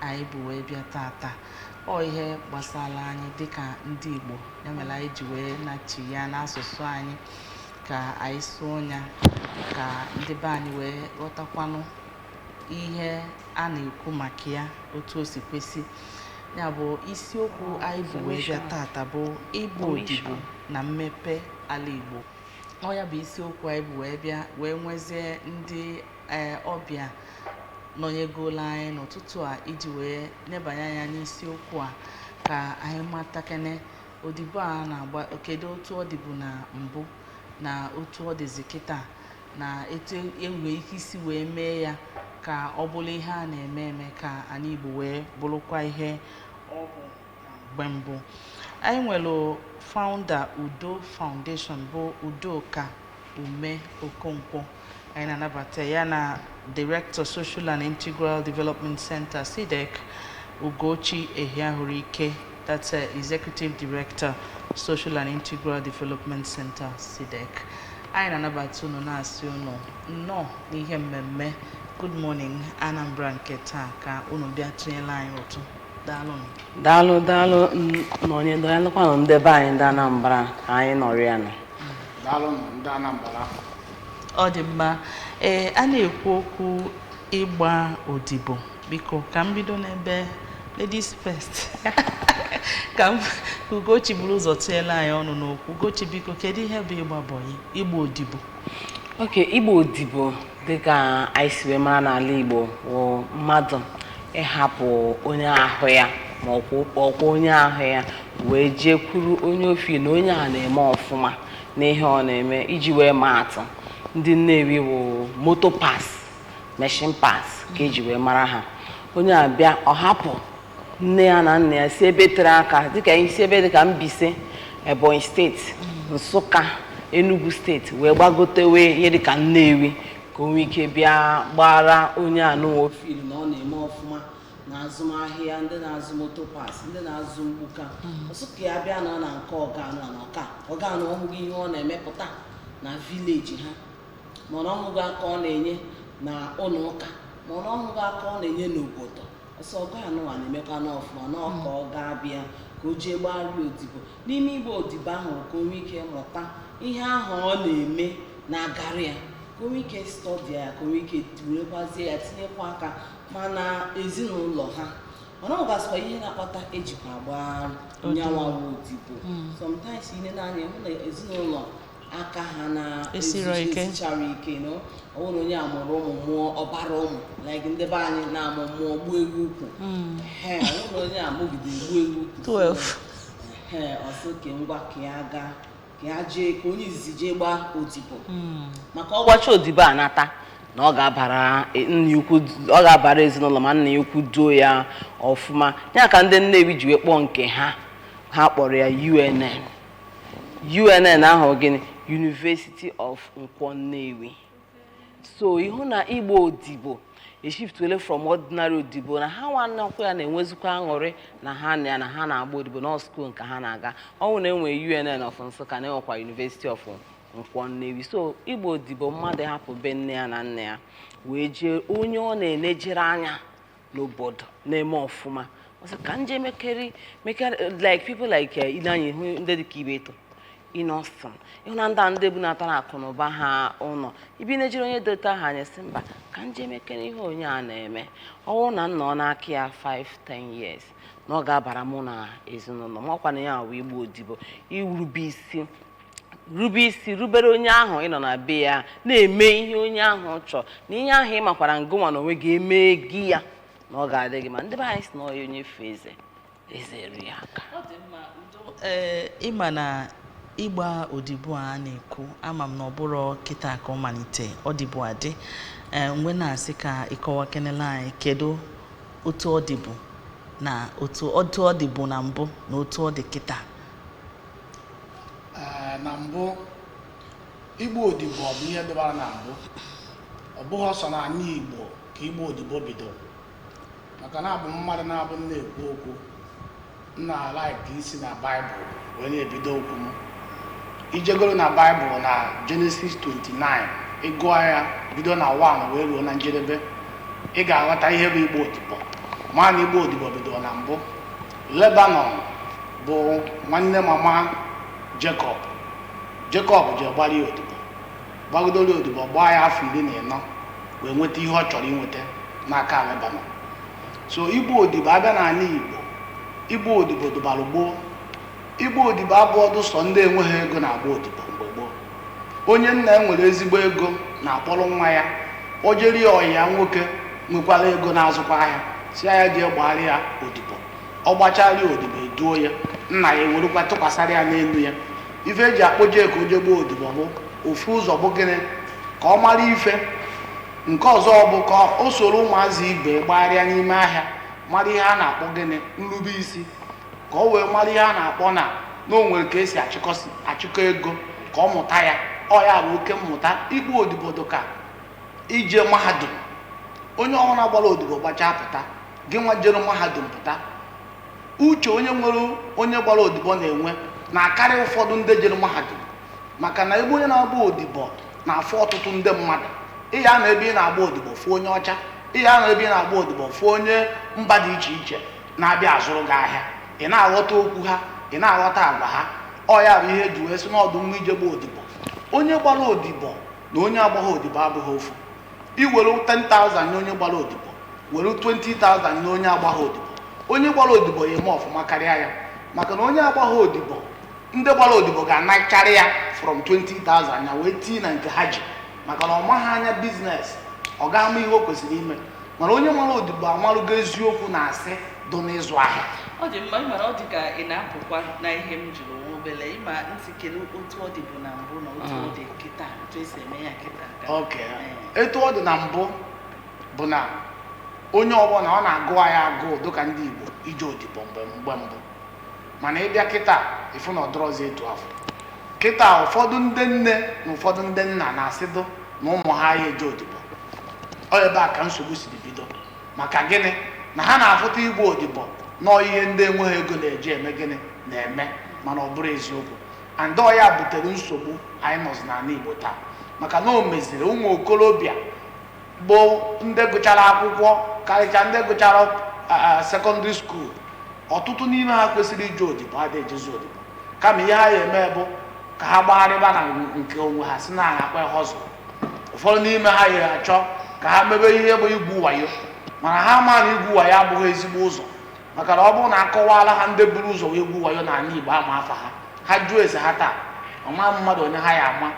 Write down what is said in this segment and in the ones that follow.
Anyị bụ wee bịa tata, ọ ihe gbasara anyị dịka ndị Igbo, ya mere anyị ji wee nachi ya n'asụsụ anyị ka anyị sụọ ya ka ndị be anyị wee ghọtakwanụ ihe a na-ekwu maka ya otu o si kwesị. Ya bụ isiokwu anyị bụ wee bịa tata bụ ịgba odibo na mmepe ala Igbo. Ọ ya bụ isiokwu anyị bụ wee bịa, wee nwezie ndị ọbịa nọnyegola anyị n'ụtụtụ a iji wee nebanye anya n'isiokwu a ka anyị matakene odibo a na-agba, kedu otu ọ dịbu na mbụ na otu ọ dịzi kịta, na etu enwere ike isi wee mee ya ka ọ bụrụ ihe a na-eme eme ka anyị Igbo wee bụrụkwa ihe ọ bụ na mgbe mbụ. Anyị nwere founder Udo Foundation, bụ Udoka Ume Okonkwo, anyị na-anabata ya, na Director, Social and Integral Development Center, SIDEC, Ugochi Ehiahụrụike, that's Executive Director, Social and Integral Development Center, SIDEC. Anyị na-anabata unu, na-asị unu nnọọ n'ihe mmemme Good Morning Anambra nke taa, ka unu bịa tụnyere anyị ụtụ. Daalụnụ. Daalụ, daalụ nọnye, daalụkwanụ ndị be anyị, ndị Anambra, ka anyị nọrọ ya nọ. Daalụ ndị Anambra. Ọ dị mma. Ee, a na-ekwu okwu ịgba odibo. Biko, ka m bido n'ebe ladies first, ka m Ugochi buru ụzọ tinyela anyị ọnụ n'okwu. Ugochi, biko, kedu ihe bụ ịgba bọyị, ịgba odibo? Ok, ịgba odibo, dịka anyị si wee mara n'ala Igbo, wụ mmadụ ịhapụ onye ahụ ya ma ọkwa onye ahụ ya wee jee kwuru onye ofi na onye a na-eme ọfụma n'ihe ọ na-eme. Iji wee maa atụ, ndị Nnewi wụ moto parts, machine parts ka eji wee mara ha. Onye a bịa, ọ hapụ nne ya na nna ya, si ebe tere aka, dịka isi ebe dịka Mbaise, Ebonyi Steeti, Nsụka, Enugu Steeti, wee gbagotewe ihe dịka Nnewi ka o nwee ike bịa gbara onye anụnwa ofili na ọ na-eme ọfụma na azụmahịa. Ndị na-azụ moto parts, ndị na-azụ mgbuka ọsọ, ka ya bịa nọ na nke ọga anụ na ọka ọga anụ ọhụghị ihe ọ na-emepụta na village ha, mana ọhụghị aka ọ na-enye na ụlọ ụka, mana ọhụghị aka ọ na-enye n'obodo ọsọ. Ọga anụwa na-emekwa n'ọfụma n'ọka, ọ ga-abịa ka o jee gbaria odibo. N'ime igbe odibo ahụ, ka o nwee ike mụta ihe ahụ ọ na-eme na-agarị ya, ka o nwee ike study ya, ka o nwee ike werekwazie ya tinyekwa aka mana ezinụlọ ha. Mana ọ gasịkwa ihe na-akpata ejikwa agba nyanwa odibo. Sometimes ile n'anya hụ na ezinụlọ aka ha na Esiro ike. Esichara ike, no ọ bụrụ na onye a mụrụ ụmụ, mụọ ọbara ụmụ, like ndị be anyị na-amụ mụọ gbuo ewu ukwu. Ehe, ọ bụrụ na onye a mụgide gbuo ewu ukwu 12. Ee, ọsọ ke ngwa, ka ya gaa, ka ya jee, ka onye izizi jee gbaa odibo, maka ọ gbacha odibo a nata na ọ ga-abara nna ukwu, ọ ga-abara ezinụlọ, ma nna ya ukwu duo ya ọfụma. Ya ka ndị Nnewi ji wee kpọọ nke ha, ha kpọrọ ya UNN. UNN ahụ gịnị? University of Nkwọ Nnewi. So ịhụ na igba odibo eshiftuole from ordinary odibo na ha nwanne ya na-enwezikwa aṅụrị na ha na ya na ha na-agba odibo na school nke ha na-aga. Ọ bụ na enwe UNN of Nsụka, na enwekwa University of Nkwọ Nnewi. So igba odibo, mmadụ hapụ be nne ya na nna ya wee jee onye ọ na-enejere anya n'obodo na-eme ọfụma, ọ sị ka nje mekeri mekeri, like people like ile anya hụ ndị dịka Ibeto, Innoson, ịhụ na ndị a ndị bunatara akụ na ụba ha ụlọ ibi na-ejere onye dote aha anya, sị mba, ka nje mekere ihe onye a na-eme. Ọ bụrụ na nna ọ n'aka ya 5 10 years na ọ ga-abara mụ na ezinụlọ m. Ọkwa na ya wee igbu odibo, irube isi, rube isi, rubere onye ahụ ị nọ na be ya na-eme ihe onye ahụ chọrọ, na ihe ahụ ị makwara ngụnwa na onwe gị eme gị ya na ọ ga-adị gị. Ma ndị be anyị si na ọ ya onye fe eze, eze eri ya aka. Ọ dị mma, Udo. Ee, ịma na ịgba odibo a na-ekwu, ama m na ọ bụrụ kịta ka ọ malite, ọ dịbụ adị. Ee, mgbe na-asị ka ịkọwa kenele anyị kedu otu ọ dịbụ na otu ọ dịbụ na mbụ na otu ọ dị kịta. Ee, na mbụ, igba odibo bụ ihe dịbara na mbụ. Ọ bụghị ọsọ n'ala Igbo ka igba odibo bidoro, maka na abụ mmadụ na-abụ m na-ekwu okwu, m na-like isi na Baịbụl wee na-ebido okwu m. Ijegoro na Baịbụl, na Genesis 29, ịgụọ ya bido na 1 wee ruo na njedebe, ị ga-aghọta ihe bụ igba odibo. Ma na igba odibo bidoro na mbụ. Lebanon bụ nwanne mama Jacob. Jacob ji gbara ya odibo, gbagidoro ya odibo, gbaa ya afọ 14, wee nweta ihe ọ chọrọ inweta n'aka Lebanon. So igba odibo abịa n'ala Igbo, igba odibo dụbara gboo. Igba odibo abụọ dụsọ ndị enweghị ego na-agba odibo mgbe gboo. Onye nna ya nwere ezigbo ego na-akpọrọ nwa ya, o jeri ya ọyị ya nwoke nwekwara ego na-azụkwa ahịa, si ya jee gbara ya odibo. Ọ gbachara ya odibo, eduo ya, nna ya ewerukwa tụkwasara ya n'elu ya. Ife eji akpọje ka o jee gbaa odibo bụ ofu ụzọ bụ gịnị? Ka ọ mara ife. Nke ọzọ bụ ka o soro ụmụazị ibe gbagharịa n'ime ahịa, mara ihe a na-akpọ gịnị? Nrube isi. Ka ọ wee mara ihe a na-akpọ na o nwere ka esi achịkọ ego, ka ọ mụta ya. Ọ ya bụ oke mmụta. Igba odibo dị ka ije mahadum. Onye ọbụla gbara odibo gbachaa pụta, gị nwa jere mahadum pụta, uche onye nwere, onye gbara odibo na-enwe na-akarị ụfọdụ ndị jere mahadum, maka na ebe onye na-agba odibo na-afụ ọtụtụ ndị mmadụ. Ịya na ebe ị na-agba odibo fụ onye ọcha, ịya na ebe ị na-agba odibo fụ onye mba dị iche iche na-abịa azụrụ gị ahịa, ị na-aghọta okwu ha, ị na-aghọta agwa ha. Ọ ya bụ ihe eji wee sị n'ọdụ mma ije gba odibo. Onye gbara odibo na onye agbagha odibo abụghị ofu. Iwere 10,000 nye onye gbara odibo, were 20,000 nye onye agbagha odibo, onye gbara odibo ya eme ọfụma karịa ya, maka na onye agbagha odibo, ndị gbara odibo ga-anacharị ya from 20,000 ya wee tii na nke ha ji, maka na ọ maghị anya business, ọ ga-ama ihe o kwesịrị ime. Mana onye mara odibo amalụgo eziokwu na asị dị n'ịzụ ahịa. Ọ dị mma. Ịmara, ọ dị ka ị na-apụkwa na ihe m jụrụ nwa obele. Ịma ntị kele otu ọ dịbụ na mbụ na otu ọ dị kịta, otu esi eme ya kịta Ok, etu ọ dị na mbụ bụ na onye ọbụla ọ na-agụ anyị agụụ dịka ndị Igbo ije odibo mgbe mbụ. Mana ịbịa kịta, ịfụ na ọ dọrọzi etu afọ. Kịta, ụfọdụ ndị nne na ụfọdụ ndị nna na-asịdụ na ụmụ ha ya eje odibo. Ọ ebe a ka nsogbu siri bido. Maka gịnị? Na ha na-afụta igba odibo nọọ ihe ndị enweghị ego na-eji eme gịnị na-eme, mana ọ bụrụ eziokwu. And ọ ya butere nsogbu anyị nọzi n'ala Igbo taa, maka na o meziri ụmụ okorobịa bụ ndị gụchara akwụkwọ, karịcha ndị gụchara secondary school, ọtụtụ n'ime ha kwesịrị ije odibo adịghị ejezi odibo. Kama ihe ha ya eme bụ ka ha gbagharịba na nke onwe ha, si na akpa hustle. Ụfọdụ n'ime ha ya achọ ka ha mebe ihe bụ igwu wayo, mana ha ma na igwu wayo abụghị ezigbo ụzọ, maka na ọ bụrụ na akọwala ha ndị buru ụzọ wee gwu wayo n'ala Igbo, ama afa ha, ha jụọ ese ha taa, ọma mmadụ onye ha ya ama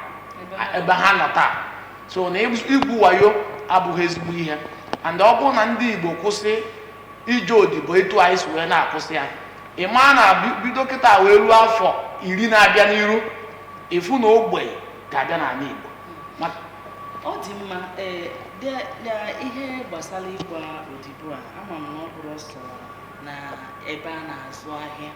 ebe ha nọ taa. So na igwu wayo abụghị ezigbo ihe. And ọ bụrụ na ndị Igbo kwụsị ije odibo etu anyị si wee na-akwụsị ya, ị maa na bido kịta wee ruo afọ 10 na-abịa n'iru, ịfụ na ogbenye ga-abịa n'ala Igbo. Ọ dị mma. Ee, na ihe gbasara ịgba odibo a, ama m na ọ bụrụ sọ na ebe a na-azụ ahịa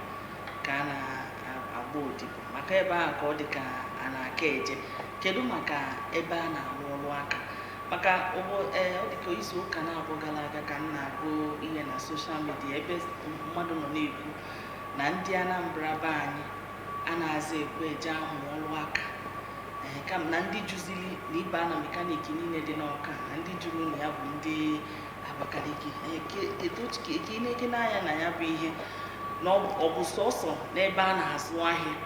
ka a na-agba odibo, maka ebe ahụ ka ọ dị ka a na-aka eje. Kedu maka ebe a na-arụ ọrụ aka? Maka ụbọ ee, ọ dị ka izu ụka na-abụ gara aga ka m na-agụ ihe na social media, ebe mmadụ nọ na-ekwu na ndị Anambra be anyị a na-aza ekwe eje amụ ọrụ aka, ee, kam na ndị juzili na ịba na mechanic niile dị n'Ọka, na ndị juru na ya bụ ndị Abakaliki. Ee, kedu ka ị na-eke n'anya na ya bụ ihe na ọ bụ sọsọ n'ebe a na-azụ ahịa?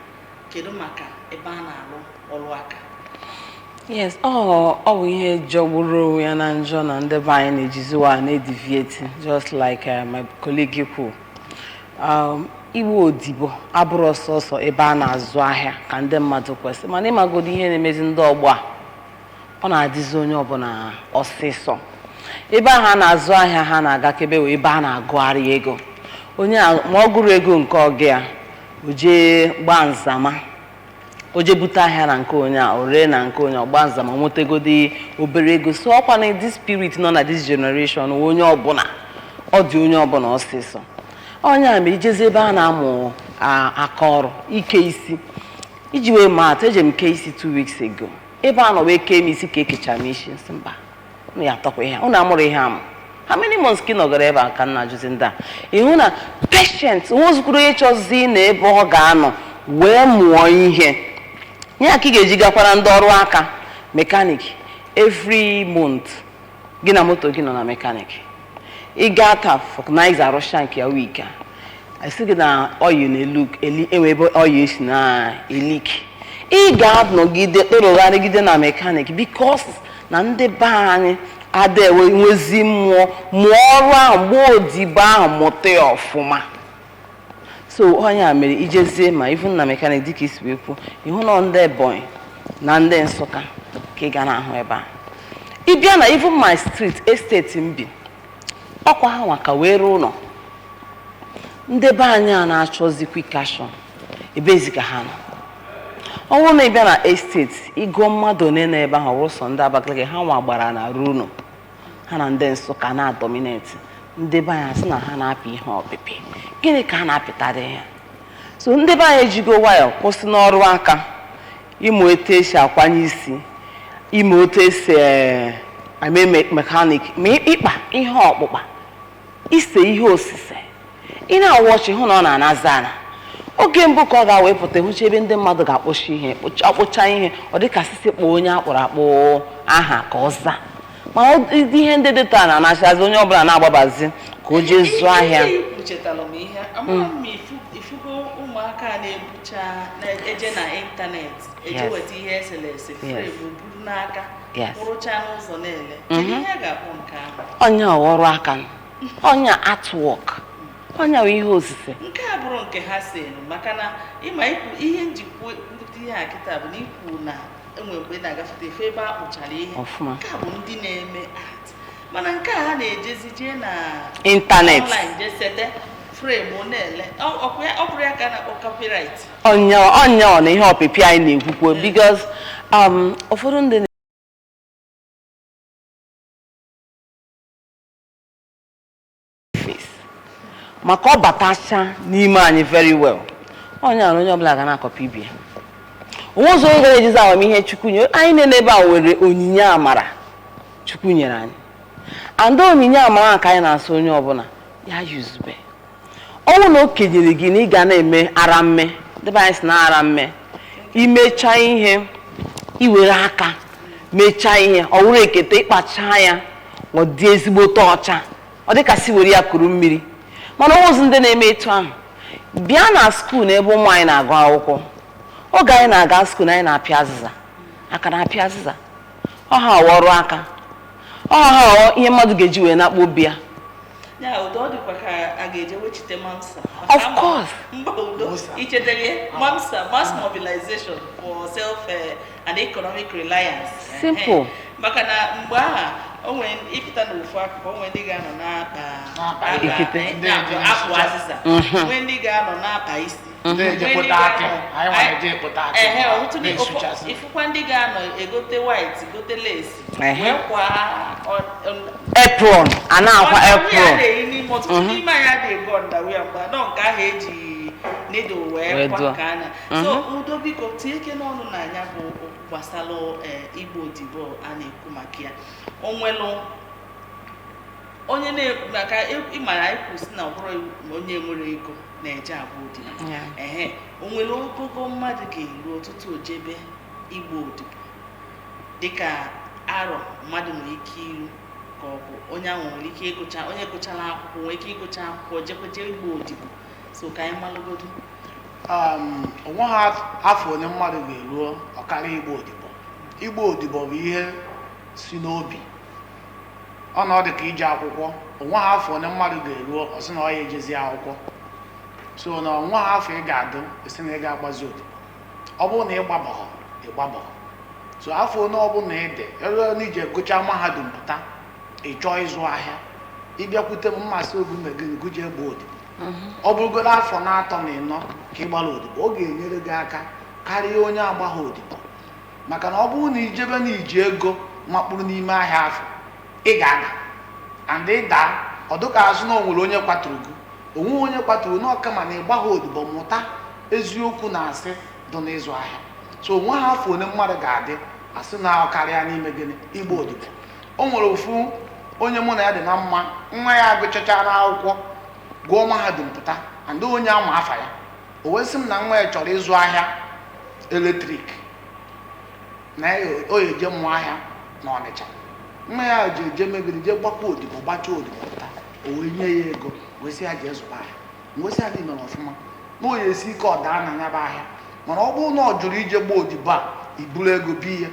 Kedu maka ebe a na-arụ ọrụ aka? Yes, ọ bụ ihe jọgburu onwe ya na njọ na ndị be anyị na-ejiziwa na-edeviate, just like my colleague kwuru. Igbu odibo abụrụ sọsọ ebe a na-azụ ahịa ka ndị mmadụ kwesị, mana ịmagodo ihe na-emezi ndị ọgbọ a, ọ na-adịzi onye ọbụla ọsịsọ. Ebe ahụ a na-azụ ahịa ha na-agakebe wee ebe a na-agụgharị ego onye ma ọ gụrụ ego nke ọgụ ya, o jee gbaa nzama, o jee bute ahịa na nke onye a, o ree na nke onye ọgba nzama, nwetagodi obere ego. So ọkwa na this spirit nọ na this generation, onye ọbụla ọ dị onye ọbụla ọsịsọ. Onye a ma ijezi ebe a na-amụ aka ọrụ ike isi iji wee maa atụ, eje m kee isi 2 weeks ago. Ebe a nọ wee kee m isi, ka ekechara m isi, nsị mba, unu ya atọkwa ihe unu amụrụ ihe amụ. How many months ka ị nọgara ebe a? Ka m na-ajụzi ndị a, ịhụ na patient nwezukwuru onye chọzi na ebe ọ ga-anọ wee mụọ ihe ya ka ị ga-eji gakwara ndị ọrụ aka mechanic. Every month gị na moto gị nọ na mechanic. Ị gaa taa, vulcanizer arụcha nke ya week a, asị gị na oil na-elu eli, enwe ebe oil esi na e-leak. Ị ga-anọgide kpụrụgharịgide na mechanic, because na ndị be anyị ada enwezi mmụọ mụọ ọrụ ahụ, gbaa odibo ahụ, mụta ya ọfụma. So onye a mere ijezie, ma even na mechanic, dịka isi wee kwuo, ịhụ na ndị Ebonyi na ndị Nsụka ka ị ga na-ahụ ebe a. Ị bịa na even my street, estate m bi, ọkwa ha nwa ka wee rụọ ụlọ. Ndị be anyị a na-achọzi quick action, ebezi ka ha nọ? Ọ bụrụ na ị bịa na estate, ịgụọ mmadụ one nọ ebe ahụ, ọ bụrụ sọ ndị Abakaliki, ha nwa gbara na ruo ụlọ ha na ndị Nsụka na-adominate. Ndị be anyị asị na ha na-apị ihe ọpịpị. Gịnị ka ha na-apịtarị ya? So ndị be anyị ejigo nwayọ kwụsị n'ọrụ aka, ịmụ etu esi akwanye isi, ịmụ otu esi eme mechanic, ma ịkpa ihe ọkpụkpa, ise ihe osise. Ị na-awa ọchị hụ na ọ na-anaza ana. Oge mbụ ka ọ ga-awepụta hụcha ebe ndị mmadụ ga-akpụcha ihe, akpụcha ihe, ọ dịka sisi kpọọ onye akpụrụ akpụ aha ka ọ zaa. Mana ihe ndị dị taa na-anachazi, onye ọbụla na-agbabazi ka o jee zụọ ahịa. Ihe ikwu chetara m ihe amara m. Ifugo ụmụaka a na-ebucha, na-eje na ịntanetị eje weta ihe eserese, frame, buru n'aka, kwụrụcha n'ụzọ na-ele. Kedu ihe a ga-akpọ nke ahụ? Ọnya ọrụ aka, ọnya artwork, ọnya bụ ihe osise. Nke a bụrụ nke ha si maka na ịma ikwu ihe njikwa mbute ihe a kịta bụ na ikwu na enwe mgbe na-agafete efe ebe a kpụchara ihe. Ọfụma. Nke a bụ ndị na-eme art, mana nke a ha na-ejezi jee na ịntanetị online jee sete frame na-ele. Ọ bụrụ ya ka a na-akpọ copyright. Ọnya ọnya ọ na ihe ọpịpị anyị na-ekwukwo, because ụfọdụ ndị face maka ọ batacha n'ime anyị very well. Onye na onye ọbụla ga na-acopy ibe ya. Onwe ụzọ onye ga-ejizi amamihe Chukwu nye anyị niile ebe a nwere onyinye amara Chukwu nyere anyị, and onyinye amara a ka anyị na-asụ onye ọbụla ya yuzube. Ọnwụ na o kenyere gị na ị ga na-eme ara mme debe anyị si na ara mme, imechaa ihe, iwere aka mechaa ihe, ọ wụrụ ekete, ịkpacha ya, ọ dị ezigbote ọcha, ọ dịka si were ya kuru mmiri. Mana ozi ndị na-eme etu ahụ bịa na school, na ebe ụmụ anyị na-agụ akwụkwọ, oge anyị na-aga school, anyị na-apịa azịza aka, na-apịa azịza, ọ ha ọwa ọrụ aka, ọ ha ọghọ ihe mmadụ ga-eji wee nakpo obi ya. Ya udo, ọ dịkwa ka a ga-eje wechite MAMSA. Of course. Mba, udo. Musa. Ichetere MAMSA, mass mobilization for self and economic reliance. Simple. Ehe. Maka na mgbe aha o nwere ịpụta n'ofu akụkụ, o nwere ndị ga-anọ na-akpa Na-akpa Ikite. Ndị eje akpụ na-asụcha. azịza, nwee ndị ga-anọ na-akpa isi, Ndị eje nwee ndị kpụta akị. ga-anọ- Anyị nwa na-eje ekpụta akị. Ehe, ọtụtụ ndị Na-esuchasị. ifụkwa ndị ga-anọ egote white, gote lace, wee kwa Apron a na-akwa underwear apron. na-eyi n'ime. Ọtụtụ n'ime anyị adịghị ego underwear mgbe anọ nke ahụ eji needle wee Wee kwa dụọ. ka anya. So udo, biko tinye ike n'ọnụ na anya bụ okwu gbasara igba odibo a na-ekwu maka ya. O nwelụ onye na maka ịmara anyị kwụsị na ọ bụrụ na onye nwere ego na-eje agba odibo. Ehe, o nwere ogogo mmadụ ga-eru ọtụtụ ojebe igba odibo, dịka arọ mmadụ nwere ike iru, ka ọ bụ onye ahụ nwere ike ịgụcha, onye gụchara akwụkwọ nwere ike ịgụcha akwụkwọ jekweje igba odibo? So ka anyị malụgodo. Onwe ha afọ onye mmadụ ga-eruo ọkara igba odibo. Igba odibo bụ ihe si n'obi, ọ na ọ dị ka ije akwụkwọ. Onwe ha afọ onye mmadụ ga-eruo ọ sị na ọ ya ejezi akwụkwọ. So na onwe ha afọ ị ga-adụ esi na ị ga-agbazi odibo, ọ bụrụ na ị gbabọghọ, ị gbabọghọ. So afọ onye ọbụla ị dị ebe na ije gụchaa mahadum pụta, ị chọọ ịzụ ahịa, ịbịakwute m, mmasị obi megịnị gụjee gbaa odibo. Ọ bụrụgodo afọ na-atọ na ịnọ ka ị gbara odibo, ọ ga-enyere gị aka karịa onye agbagha odibo, maka na ọ bụrụ na ijebe na iji ego makpụrụ n'ime ahịa afọ, ị ga-ada, and ịda, ọ dịka azụ na o nwere onye kwaturu gị, onwe onye kwaturu na ọka. Mana ịgbagha odibo, mụta eziokwu na asị dị n'ịzụ ahịa. So onwe ha afọ one mmadụ ga-adị asị na ọ karịa n'ime gịnị igba odibo. O nwere ofu onye mụ na ya dị na mma, nwa ya agụchacha n'akwụkwọ, gụọ mahadum pụta, and onye ama afa ya, o wee sị m na nwa ya chọrọ ịzụ ahịa electric, na ya o ya eje mụọ ahịa na Ọnịcha. Nwa ya ji eje megide jee gbakwa odibo, gbachaa odibo pụta. O wee nye ya ego, wee sị ya jee zụba ahịa. Wee sị ya na imere ọfụma, na o ya esi ike ọ daa na ya bụ ahịa, mana ọ bụrụ na ọ jụrụ ije gbaa odibo a, iburu ego bi ya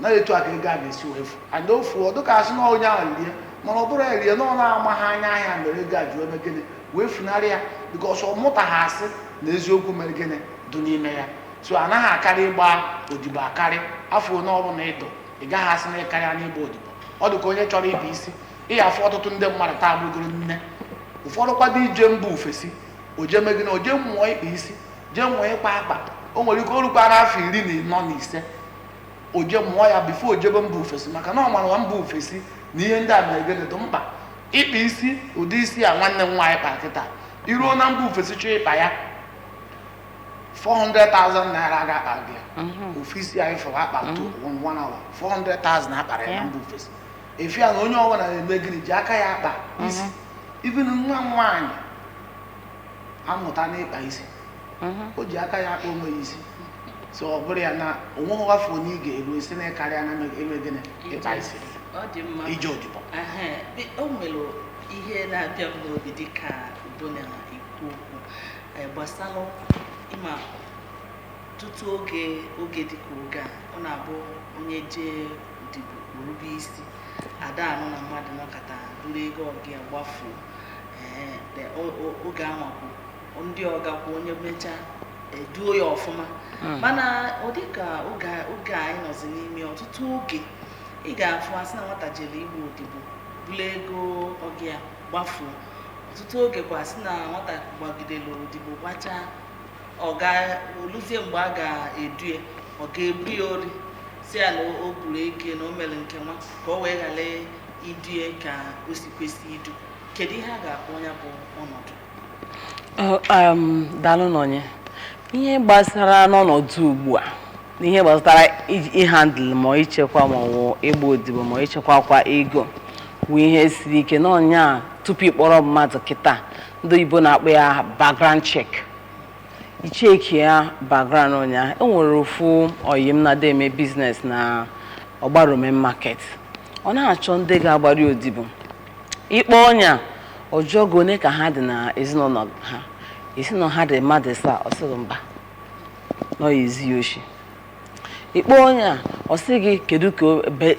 na etu a ka ego a ga-esi wee fu and o fuo, dịka asị na onye ahụ rie. Mana ọ bụrụ ya rie na ọ na-ama ha anya ahịa mere ego a ji wee mee gịnị, wee funarị ya, because ọ mụtaghị asị na eziokwu mere gịnị dị n'ime ya. So anaghị akarị ịgba odibo akarị. Afọ one ọbụla ịdụ, ị gaghị asị na ịkarịa n'ịgba odibo. Ọ dị ka onye chọrọ ịba isi ịya afọ. Ọtụtụ ndị mmadụ taa bụgoro nne, ụfọdụ kwado ije mba ofesi, o jee mee gịnị? O jee mụọ ịkpa isi, jee mụọ ịkpa akpa. O nwere ike orukwa n'afọ 44, o jee mụọ ya before o jebe mba ofesi, maka na ọ mara na mba ofesi na ihe ndị a mere gịnị dị mkpa. Ịkpa isi, ụdị isi a nwanne m nwaanyị kpara kịta, iruo na mba ofesi chọọ ịkpa ya, 400,000 naira ga-akpa gị ya. Ofu isi anyị fọrọ akpa to one hour, 400,000 akpara ya na mba ofesi. Efi ya na onye ọbụla na-eme gịnị, ji aka ya akpa isi. Even nwa m nwaanyị amụta n'ịkpa isi, o ji aka ya akpa onwe ya isi. So ọ bụrụ ya na onweghị afọ na ị ga-eru isi na ịkarịa na ime gịnị, ịkpa isi. Ọ dị mma. Ije odibo. Ehe, o nwere ihe na-abịa m n'obi dịka udo na-ekwu okwu gbasalụ ịma tutu oge dịka oge a, ọ na-abụ onye jee odibo orube isi, ada anụ na mmadụ nọkọta buru ego ọga ya gbafuo. Ee, oge anwakwu ndị ọgakwa onye mechaa eduo ya ọfụma. Mana ọ dịka oge anyị nọzi n'ime, ọtụtụ oge ị ga-afụ asị na nwata jere igbu odibo bulu ego ọga ya gbafuo. Ọtụtụ oge kwa asị na nwata gbagidere odibo gbachaa, ọ ga oluzie mgbe a ga-edu ya, ọ ga-ebu ya ori, si ya na o buru ego na o mere nke nwa ka o wee ghara idue ka o si kwesị idu. Kedu ihe a ga-akpọ ya bụ ọnọdụ? Daalụ nọnye. Ihe gbasara n'ọnọdụ ugbu a na ihe gbasara ịhandle ma ichekwa ma ọ bụ ịgba odibo ma ichekwakwa ego bụ ihe siri ike n'ọnya. Tupu ịkpọrọ mmadụ kịta, ndị oyibo na-akpọ ya background check, icheki ya background ụnyaahụ. E nwere ofu oyi m na-ada eme business na Ọgbarume market, ọ na-achọ ndị ga-agbari odibo. Ikpe ọnya ọjọọ gị, one ka ha dị na ezinụlọ ha, ezinụlọ ha dị mmadụ asaa, ọ sịghị mba na ọ ya ezi ya oshi. Ikpe onye a, ọ sị gị kedu ka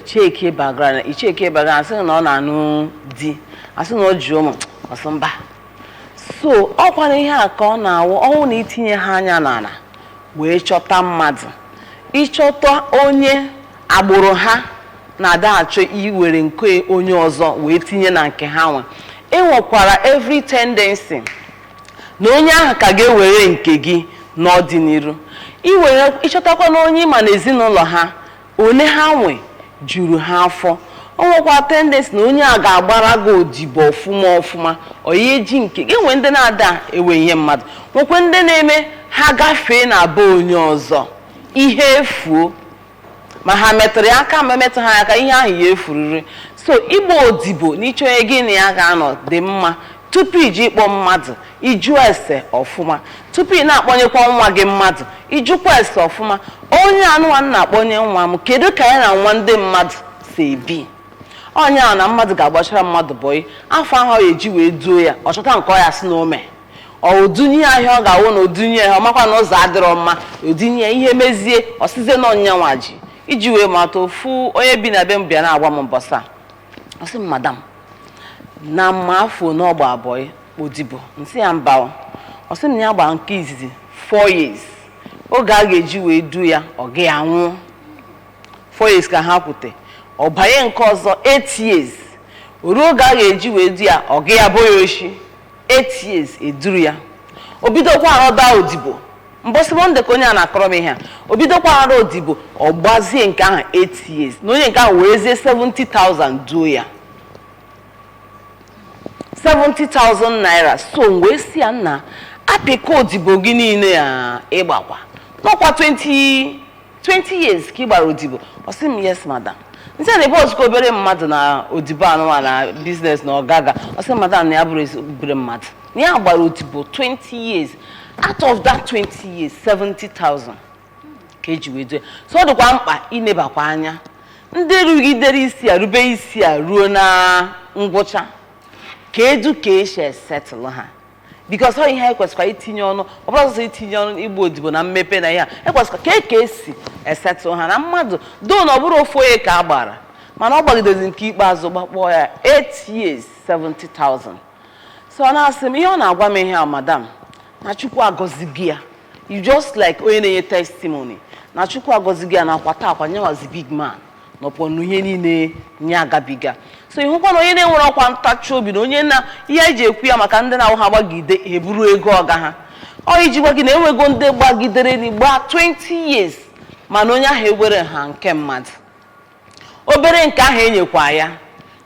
cheki background, icheki background, asị na ọ na-anụ di, asị na ọ ji ụmụ, ọ sị mba. So ọkwa ihe a ka ọ na-awụ ọnwụ na itinye ha anya n'ala wee chọta mmadụ, ịchọta onye agbụrụ ha na-ada achọ iwere nke onye ọzọ wee tinye na nke ha nwe. Enwekwara every tendency na onye ahụ ka ga-ewere nke gị n'ọdịnihu. Iwere ịchọtakwa na onye ịma na ezinụlọ ha one ha nwe juru ha afọ, o nwekwa tendency na onye a ga-agbara gị odibo ọfụma ọfụma. Onye ji nke gị nwee, ndị na-ada ewe ihe mmadụ, nwekwe ndị na-eme ha gafee na be onye ọzọ, ihe efuo, ma ha metụrụ ya aka ma emetụ ha aka, ihe ahụ ya efuriri. So ịgba odibo na ịchọ onye gị na ya ga-anọ dị mma. Tupu iji ịkpọ mmadụ, ịjụ ese ọfụma. Tupu ị na-akpọnyekwa nwa gị mmadụ, ịjụkwa ese ọfụma: onye anụwa m na-akpọnye nwa m, kedu ka ya na nwa ndị mmadụ si ebi? Onye ahụ na mmadụ ga-agbachara mmadụ bọyị afọ ahụ ọ ga-eji wee duo ya, ọ chọta nke ọ ya si na ome ọ odunye ahịa, ọ ga-awụ na odunye ya, ọ makwa na ụzọ adịrọ mma, odunye ya ihe mezie, ọsizie na ọnya nwa ji iji wee mata. Ofu onye bi na be m bịa na-agwa m mbọsa, ọ sị m, "Madam, na mma afọ n'ọgba abụọ odibo." Nsị ya mba o. Ọ sị m na ya gbara nke izizi 4 years, oge a ga-eji wee du ya, ọ ga anwụ. 4 years ka ha kwute. Ọ banye nke ọzọ 8 years, o ruo oge a ga-eji wee du ya, ọ ga ya bụ ya oshi. 8 years eduru ya, o bidokwa arọda odibo. Mbọsị Monday ka onye a na-akọrọ m ihe a. O bidokwa arụ odibo, ọ gbazie nke ahụ 8 years, na onye nke ahụ werezie 70,000 duo ya, 70,000 naira. So m wee sị ya, nna, apịka odibo gị niile a ịgbakwa n'ọkwa 20 20 years ka ị gbara odibo. Ọ sị m, "Yes, madam." Nsị a na ebe ọzụkọ obere mmadụ na odibo anụnwa na business na ọgaga. Ọ sị, madam, na ya bụrụ obere mmadụ, na ya gbara odibo 20 years, out of that 20 years, 70,000 ka eji wee duo ya. So ọ dịkwa mkpa inebakwa anya ndị rugidere isi a rube isi a ruo na ngwụcha. Kedu ka esi esetụlụ ha? Because ọ ihe anyị kwesịkwa itinye ọnụ, ọ bụrụ ọsọsọ itinye ọnụ igbu odibo na mmepe na ihe a, ekwesịkwa ka esi esetụlụ ha na mmadụ doo na ọ bụrụ ofu onye ka a gbara, mana ọ gbagidezi nke ikpeazụ gbakpọọ ya 8 years 70,000. So ọ na-asị m, ihe ọ na-agwa m, ihe a, madam, na Chukwu agọzighị ya. You just like onye na-enye testimony na Chukwu agọzighị ya na akwata akwa nyewazi big man nọpọ n'ihe niile nye agabiga. So ịhụkwa na onye na-enwere ọkwa ntachi obi na onye na ihe eji ekwu ya maka ndị na-awụ ha gbagide eburu ego ọga ha, ọ iji gwa gị na enwego ndị gbagidere n'igba 20 years, mana onye ahụ ewere ha nke mmadụ obere nke ahụ enyekwa ya.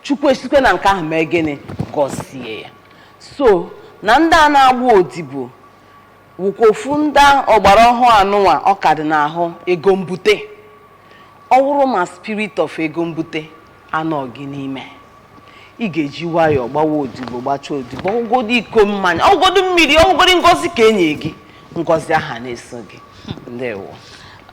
Chukwu esikwe na nke ahụ mee gịnị? Gọzie ya. So na ndị a na-agba odibo wụkwa ofu ndị ọgbara ọhụụ anụnwa ọ ka dị n'ahụ ego mbute. Ọ wụrụ ma spirit of ego mbute anọ gị n'ime, ị ga-eji nwayọọ gbawa odibo, gbachaa odibo, ọgwụgodo iko mmanya, ọgwụgodo mmiri, ọgwụgodo ngozi ka enye gị, ngozi aha na-eso gị. Ndewo.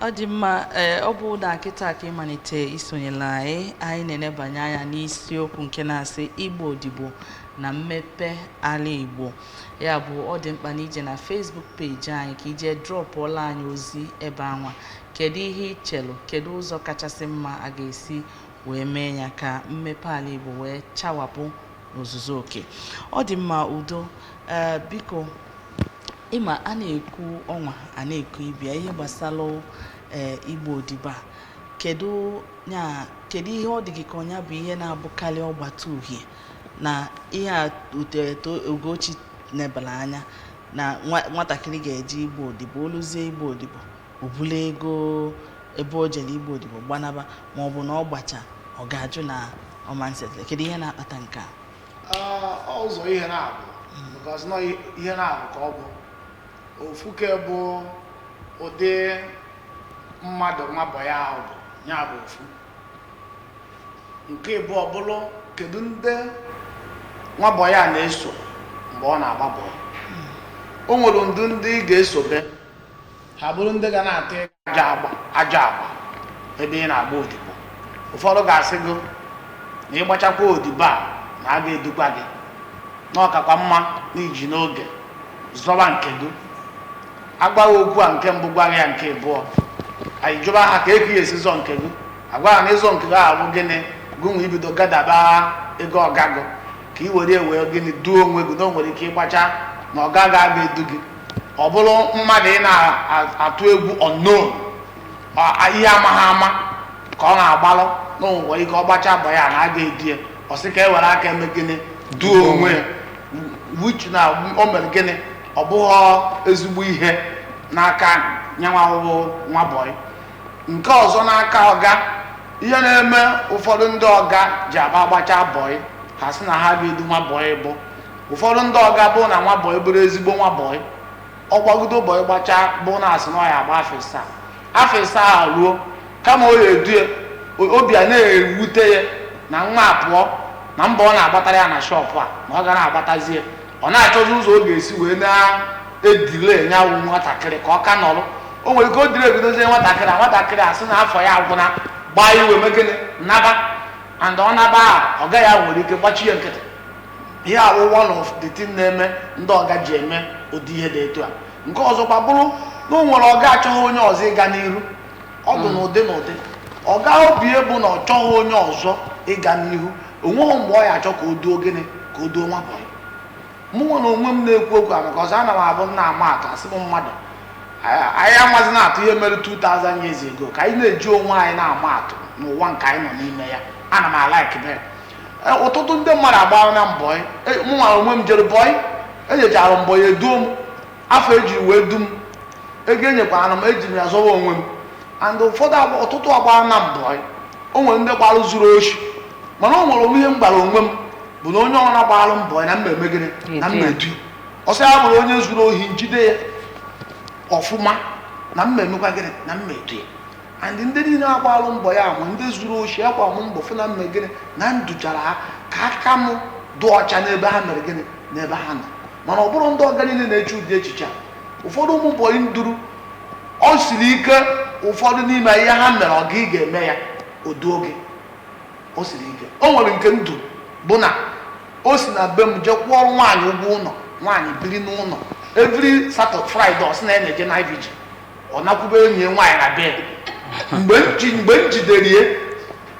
Ọ dị mma. Ee, ọ bụ na kịta ka ịmalite isonyela anyị, anyị na-enebanye anya n'isiokwu nke na-asị igba odibo na mmepe ala Igbo. Ya bụ, ọ dị mkpa na ije na Facebook page anyị ka ije dropụọla anyị ozi ebe anwa. Kedu ihe ị chelụ? Kedu ụzọ kachasị mma a ga-esi wee mee ya ka mmepe ala Igbo wee chawapụ n'ozuzu oke? Ọ dị mma. Udo, ee, biko, ịma a na-ekwu ọnwa a na-ekwu ịbịa ihe gbasara ee igba odibo a, kedu nya, kedu ihe ọ dị gị ka ọnya bụ ihe na-abụkarị ọgbata uhie na ihe a uteto Ugochi nebara anya na nwatakịrị ga-eji igba odibo, oluzie igba odibo, o bulu ego ebe o jere igba odibo gbanaba, ma ọ bụ na ọ gbacha ọ ga-ajụ na ọmansetịrị? Kedu ihe na-akpata nke a? Ọ ụzọ ihe na-abụ, because nọ ihe na-abụ ka ọ bụ ofuke bụ ụdị mmadụ nwabọ ya ahụ bụ ya bụ ofu. Nke ịbụọ bụrụ, kedu ndị nwabọ ya na-eso mgbe ọ na-agba bọọlụ? O nwere ndu ndị ị ga-esobe, ha bụrụ ndị ga na-atụ aja agba aja agba ebe ị na-agba odibo. Ụfọdụ ga-asị gị na ịgbachakwa odibo a na a ga-edukwa gị, na ọkakwa mma na iji n'oge zọba nke gị. Agwaghị okwu a nke mbụ, gwaghị ya nke abụọ, anyị jụba ha ka eke ya esi zọ nke gị. Agwa ha na ịzọ nke gị ahụ bụ gịnị? Gụnwa ibido gadaba ego ọgagụ ka ị were wee gịnị duo onwe gị, na o nwere ike ịgbacha na ọ gaghị aga edu gị. Ọ bụrụ mmadụ ị na-atụ egwu unknown, ihe amaghị ama ka ọ na-agbalụ, na o nwere ike ọ gbacha abọ ya na aga edu ya, ọ sị ka e were aka eme gịnị? Duo onwe ya, which na o mere gịnị? Ọ bụghị ezigbo ihe n'aka nyanwa ahụhụ nwa bọyị. Nke ọzọ, n'aka ọga, ihe na-eme ụfọdụ ndị ọga ji agba gbacha bọyị, ha sị na ha ga-edu nwa bọyị, bụ ụfọdụ ndị ọga bụ na nwa bọyị bụrụ ezigbo nwa bọyị, ọ gbagodo bọyị gbachaa, bụ na asị na ọ ya agba afọ 7, afọ 7 a ruo, kama ọ ya edu ya, obi a na-ewute ya na nwa a pụọ na mbọ ọ na-agbatara ya na shop a, na ọ ga na-agbatazie, ọ na-achọzi ụzọ ọ ga-esi wee na-edile nyanwụ nwatakịrị ka ọ ka nọrọ. O nwere ike o dịrị ebidozie nwatakịrị a, nwatakịrị a sị na afọ ya agwụna, gbaa iwe, mee gịnị? Naba. And ọ naba a, ọ gaghị nwere ike gbachie nkịtị. Ihe awụ one of the thing na-eme ndị ọga ji eme ụdị ihe dị etu a. Nke ọzọkwa bụrụ na o nwere ọga achọghị onye ọzọ ịga n'iru. Ọ dị n'ụdị n'ụdị. Ọga obi bụ na ọ chọghị onye ọzọ ịga n'ihu, onweghị mgbe ọ ya achọ ka o duo gịnị, ka o duo nwa bọyị. Mụ nwe na onwe m na-ekwu okwu a, maka ọzọ ana m abụ nna ama atụ, asị m mmadụ anyị amazi na-atụ ihe mere 2000 years ago, ka anyị na-eji onwe anyị na-ama atụ n'ụwa nke anyị nọ n'ime ya. Ana m alike be ọtụtụ ndị mmadụ agbara na mbọ. Mụ nwara onwe m jere bọyị, enyechara mbọ ya eduo m, afọ ejiri wee du m, ego enyekwara m, eji m ya zọwa onwe m. And ụfọdụ ọtụtụ agbara na mbọ, o nwere ndị gbara zuru oshi, mana o nwere ihe m gbara onwe m bụ na onye ọbụla gbara mbọ na mma eme gịnị? Na mma edu. Ọsọ ya bụrụ onye zuru ohi, njide ya ọfụma, na mma emekwa gịnị? Na mma edu ya. And ndị niile agbalụ mbọ ya ma ndị zuru oshi, akwa m mbọ fụ na mma gịnị? Na nduchara ha ka aka m dị ọcha n'ebe ha mere gịnị? N'ebe ha nọ. Mana ọ bụrụ ndị ọga niile na-eche ụdị echiche a. Ụfọdụ ụmụ bọyị nduru ọ siri ike, ụfọdụ n'ime ihe ha mere ọga ị ga-eme ya odu oge o siri ike. O nwere nke ndụ bụ na O si na be m jee kwụọrọ nwaanyị ụgwọ ụlọ, nwaanyị biri n'ụlọ. Every Saturday, Friday, ọ sị na ya na-eje night vigil, ọ nakwube enyi ya nwaanyị na be. Mgbe m jidere ya,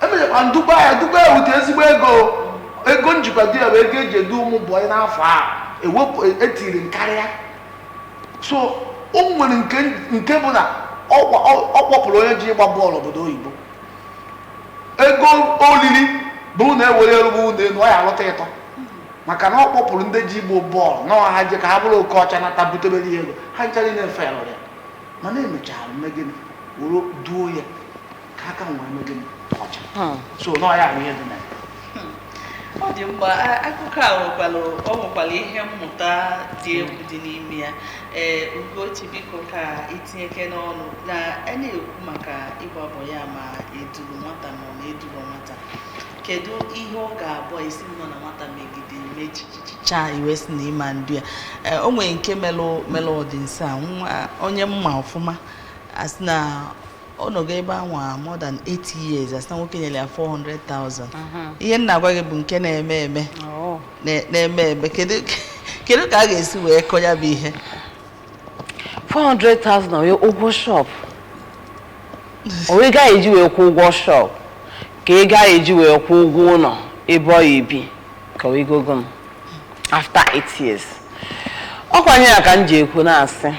emechakwa nduba ya, duba ya wute ezigbo ego. Ego njikwa di ya bụ ego eji edu ụmụ bọyị n'afọ a, ewepụ etiri m karịa. So o nwere nke bụ na ọ kpọpụrụ onye ji ịgba bọọlụ obodo oyibo. Ego olili bụrụ na ewere erugbu ụlọ elu, ọ ya alụta ịtọ, maka na ọ kpọpụrụ ndị ji igbo bọọlụ na ha je ka ha bụrụ oke ọcha nata butebere ya ego. Ha ncha niile felụrụ ya, mana emechara mme gịnị, were duo ya ka aka nwee eme gịnị, ọcha. So na ọ ya bụ ihe dị na ya. Ọ dị mma. Akụkọ a nwekwara, ọ nwekwara ihe mmụta dị egwu dị n'ime ya. Ee, Ugochi, biko, ka itinyeke n'ọnụ na a na-ekwu maka ịgba bọyị a, ma eduru nwata ma ọ na-eduru nwata, kedu ihe ọ ga-abụ isi nọ na nwata megide mechichicha iwe si na ịma ndu ya? Ee, o nwere nke melụ melụ ọdịnsa a, nwa onye mma ọfụma, asị na ọ nọgo ebe anwa more than 8 years, asị na nwoke nyere ya 400,000. Ihe m na-agwa gị bụ nke na-eme eme, na-eme eme. Kedu ka a ga-esi wee kọ ya bụ ihe? 400,000 wee ụgwọ shop, o wee gaghị eji wee kwụ ụgwọ shop, ka ị gaghị eji wee kwụ ụgwọ ụlọ ebe ọ ya ebi, ka wee gogo m after 8 years. Ọkwanye ya ka m ji ekwu na-asị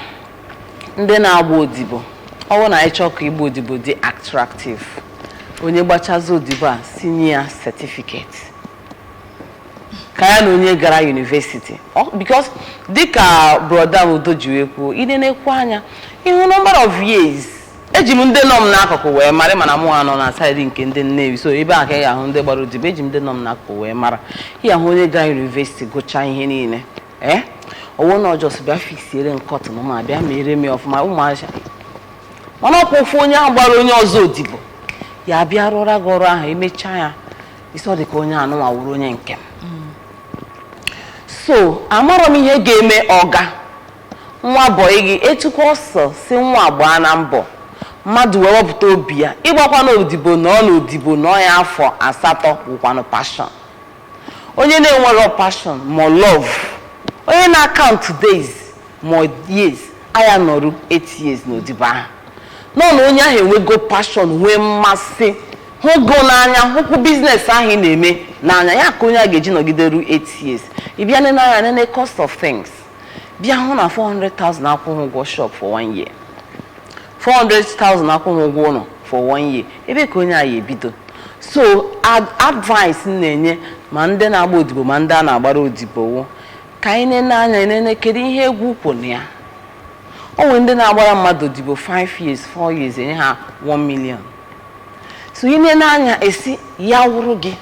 ndị na-agba odibo, ọ bụrụ na anyị chọọ ka ịgba odibo dị attractive, onye gbachazi odibo a, sinye ya certificate ka ya na onye gara university. Because dịka brother m Udo ji wee kwuo, ị na-ekwu anya ịhụ number of years eji m ndị nọ m n'akụkụ wee mara, mana mụ anọ na side nke ndị Nnewi, so ebe a ka ị ga-ahụ ndị gbara odibo. Eji m ndị nọ m n'akụkụ wee mara. Ị ga-ahụ onye gara university gụchaa ihe niile, ee, ọwụ na ọjọọ bịa fixiere m curtain ma bịa mere m ya ọfụma ụmụazị, mana ọkwa ofu onye ahụ gbara onye ọzọ odibo, ya bịa rụọra gị ọrụ ahụ, emechaa ya, isi ọ dị ka onye anụnwa wụrụ onye nke m. So amarọ m ihe ga-eme ọga nwa bọyị gị etukwa ọsọ si nwa gbaa na mbọ mmadụ wee wepụta obi ya ịgbakwa n'odibo, nọ n'odibo nọ ya afọ 8, wụkwanụ passion. Onye na-enwero passion ma love, onye na-count days ma years, aya nọrụ 8 years n'odibo ahụ nọ na onye ahụ enwego passion, nwee mmasị, hụgo n'anya, hụkwu business ahụ ị na-eme n'anya ya, ka onye a ga-eji nọgide ruo 8 years. Ị bịa nene anya, nene cost of things, bịa hụ na 400,000 akwụghị ụgwọ shop for one year, 400,000 akwụghị ụgwọ ụlọ for one year, ebe ka onye a ya ebido? So advice m na-enye ma ndị na-agba odibo ma ndị a na-agbara odibo wụ ka anyị nene anya, nene kedu ihe egwu kwụ na ya. O nwere ndị na-agbara mmadụ odibo 5 years, 4 years, enye ha 1 million. So ị nene anya, esi ya wụrụ gị,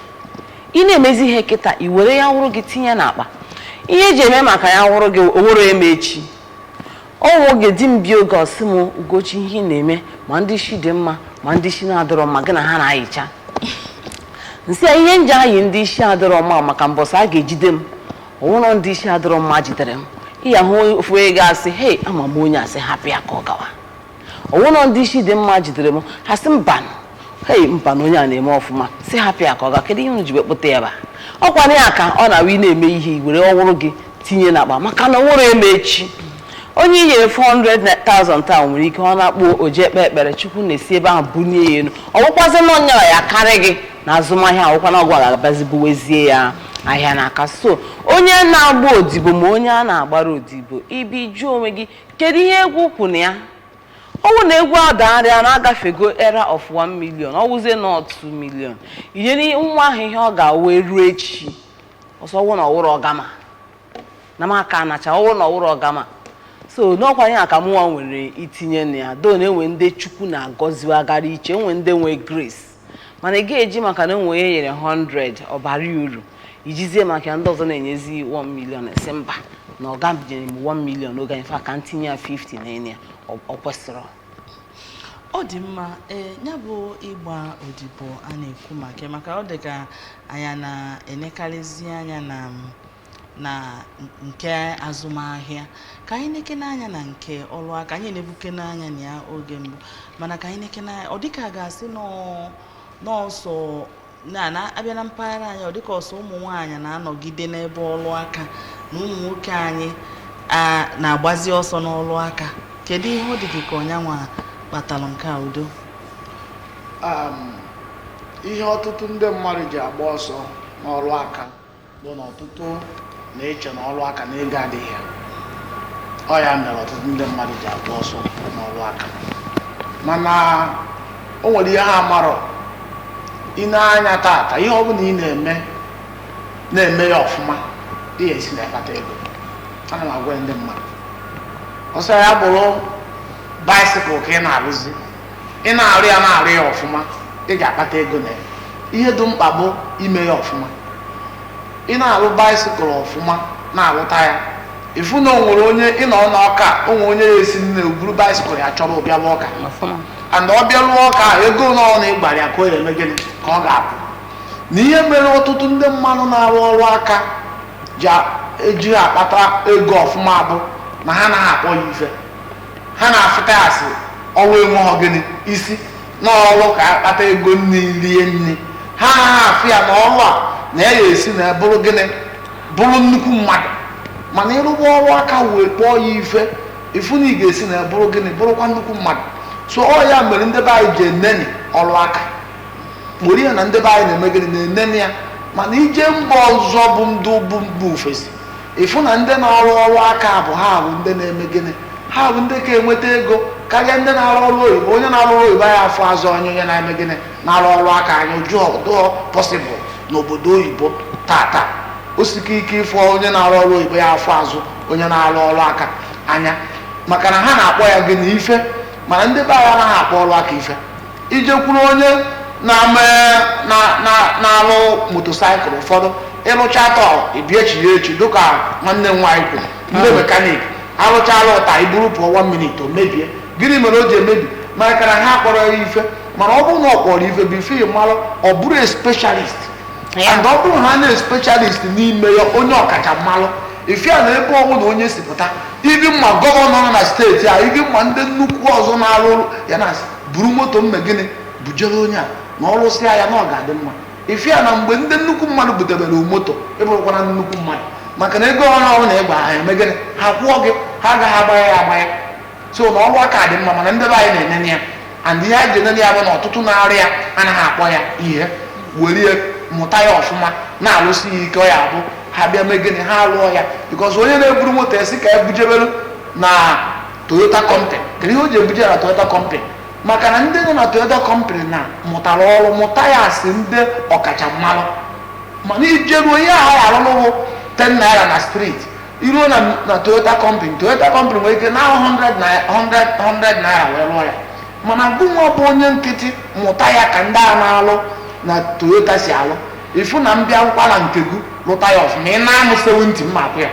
ị na-emezi ihe kịta, i were ya wụrụ gị tinye n'akpa. Ihe eji eme maka ya wụrụ gị, owere eme echi ọnwụ oge di m bịa, oge ọsị m, "Ugochi, ihe ị na-eme, ma ndị isi dị mma ma ndị isi na-adịrọ mma, gị na ha na-ayịcha." Nsị ya, ihe nji ayị ndị isi adịrọ mma maka mbọsị a ga-ejide m, ọwụrọ ndị isi adịrọ mma jidere m, ịya hụ ofu onye ga-asị, "Hei, ama m onye." Asị hapụ ya ka ọ gawa. Ọwụrọ ndị isi dị mma jidere m, ha sị mba, hei, mba, na onye a na-eme ọfụma, si hapụ ya ka ọ gaa. Kedu ihe unu ji wee kpụta ya ba ọkwa ya ka ọ na-awụ? Ị na-eme ihe, were ọwụrụ gị tinye n'akpa, maka na ọwụrụ eme echi. Onye i nyere 400,000 taa nwere ike ọ na-akpọ oje ekpe ekpere, Chukwu na-esi ebe ahụ bulie ya elu. Ọ bụkwazi na ọnyara ya karị gị na azụmahịa, awụkwa na ọgwụ ga-abazi buwezie ya ahịa n'aka. So onye na-agba odibo ma onye a na-agbara odibo, ibi jụọ onwe gị, kedu ihe egwu kwu na ya? Ọ bụ na egwu adagharịa na-agafego era of 1 million, ọ wụzie na 2 million, inyere nwa ahụ ihe ọ ga-awe ruo echi ọsọ. Ọwụ na ọwụrụ ọgama na m aka anacha, ọwụrụ na ọwụrụ ọgama. So n'ọkwa ya ka mụnwa nwere itinye na ya do na enwe ndị Chukwu na-agọziwagara iche, enwe ndị nwe grace, mana ị ga-eji maka na enwe onye nyere 100 ọbara uru, ijizie maka ya ndị ọzọ na-enyezi 1 million, esi mba, na ọga nyere m 1 million n'oge anyị fa ka m tinye ya 50 na enye ya, ọ kwesịrị. Ọ dị mma. Ee, ya bụ ịgba odibo a na-ekwu maka ya, maka ọ dị ka anyị na-enekarịzi anya na nke azụmahịa, ka anyị neke n'anya na nke ọrụ aka anyị na-ebuke n'anya na ya oge mbụ, mana ka anyị neke n'anya, ọ dịka a ga-asị nọọsọ. Na abịa na mpaghara anyị, ọ dịka ọsọ ụmụ nwaanyị na-anọgide n'ebe ọrụ aka na ụmụ nwoke anyị a na-agbazi ọsọ n'ọrụ aka. Kedu ihe ọ dị gị ka ọnyanwa kpatalụ nke a, Udo? Ihe ọtụtụ ndị mmadụ ji agba ọsọ n'ọrụ aka bụ na ọtụtụ na-eche na ọrụ aka na ego adịghị ya. Ọ ya mere ọtụtụ ndị mmadụ ji agba ọsọ n'ọrụ aka. Mana o nwere ihe ha marọ. Ị na-anya tata, ihe ọbụla ị na-eme, na-eme ya ọfụma, ị ga-esi na akpata ego. Ana m agwa ndị mmadụ, ọsọ ya bụrụ bicycle ka ị na-arụzi, ị na-arụ ya, na-arụ ya ọfụma, ị ga-akpata ego na ya. Ihe dị mkpa bụ ime ya ọfụma. Ị na-arụ bicycle ọfụma, na-arụta ya, ịfụ na o nwere onye ị nọ n'ọka, o nwere onye ya esi nne buru bicycle ya chọrọ bịawa ọka, and ọ bịa lụọ ọka, ego nọ na ịgbara ya ka ọ eme gịnị ka ọ ga-apụ. Na ihe mere ọtụtụ ndị mmadụ na-arụ ọrụ aka ji eji akpata ego ọfụma bụ na ha anaghị akpọ ya ife. Ha na-afụta ya asị ọrụ enweghọ gịnị isi n'ọrụ ka akpata ego nne rie nne. Ha anaghị afụ ya na ọrụ a na ya esi na bụrụ gịnị, bụrụ nnukwu mmadụ. Mana ịrụba ọrụ aka wee kpọọ ya ife, ịfụ na ị ga-esi na bụrụ gịnị, bụrụkwa nnukwu mmadụ. So ọ ya mere ndị be anyị ji eneni ọrụ aka, were ya na ndị be anyị na-eme gịnị, na-eneni ya. Mana ije mba ọzọ bụ ndị bụ mba ofesi, ịfụ na ndị na-arụ ọrụ aka bụ ha bụ ndị na-eme gịnị, ha bụ ndị ka enweta ego karịa ndị na-arụ ọrụ oyibo. Onye na-arụ ọrụ oyibo ya afọ azụ onye onye na-eme gịnị, na-arụ ọrụ aka anya jụọ possible n'obodo oyibo tata. O sike ike ịfụ onye na-arụ ọrụ oyibo ya afọ azụ onye na-arụ ọrụ aka anya, maka na ha na-akpọ ya gịnị, ife. Mana ndị be anyị anaghị akpọ ọrụ aka ife. Ijekwuru onye na-alụ motorcycle, ụfọdụ ịlụcha tọ ibie echi ya echi, dịka nwanne m nwaanyị kwuru, ndị mechanic arụchala ụta iburu pụọ, 1 minute o mebie. Gịnị mere o ji emebi? Maka na ha kpọrọ ya ife. Mana ọ bụrụ na ọ kpọrọ ife bụ ife, malụ ọ bụrụ a specialist, and ọ bụrụ ha na specialist n'ime ya, onye ọkacha mmalụ ife a na ebe ọbụla onye si pụta, ibi mma governor nọ na steeti a, ibi mma ndị nnukwu ọzọ na-arụ ọrụ ya na buru moto mme gịnị bujere onye a na ọrụsịa ya na ọ ga-adị mma. Ife a na mgbe ndị nnukwu mmadụ butebere moto, ịbụrụkwana nnukwu mmadụ, maka na ego ọrụ ọrụ na ịgba ha eme gịnị, ha kwụọ gị, ha agaghị agbanya ya agbanya. So na ọrụ aka dị mma, mana ndị be anyị na-enene ya, and ihe anyị ji enene ya bụ na ọtụtụ na-arụ ya anaghị akpọ ya ihe, were mụta ya ọfụma, na-alụsi ya ike. Ọ ya abụ ha bịa mee gịnị, ha lụọ ya, because onye na-eburu moto esi ka ebujebelu na Toyota company, kedu ihe o ji ebuje na Toyota company? Maka na ndị nọ na Toyota company na mụtara ọrụ, mụta ya asị ndị ọkachammalụ. Mana ijeruo ihe ahụ arụlụwụ 10 naira na street, iruo na Toyota company, Toyota company nwere ike na 100 naira, 100 100 naira wee lụọ ya. Mana gụnwa bụ onye nkịtị mụta ya ka ndị a na-alụ na Toyota si alụ, ifu na mbịa nkwala nke gị lụta ya ọfụma, ị na-amụ 70 mma akwụ ya.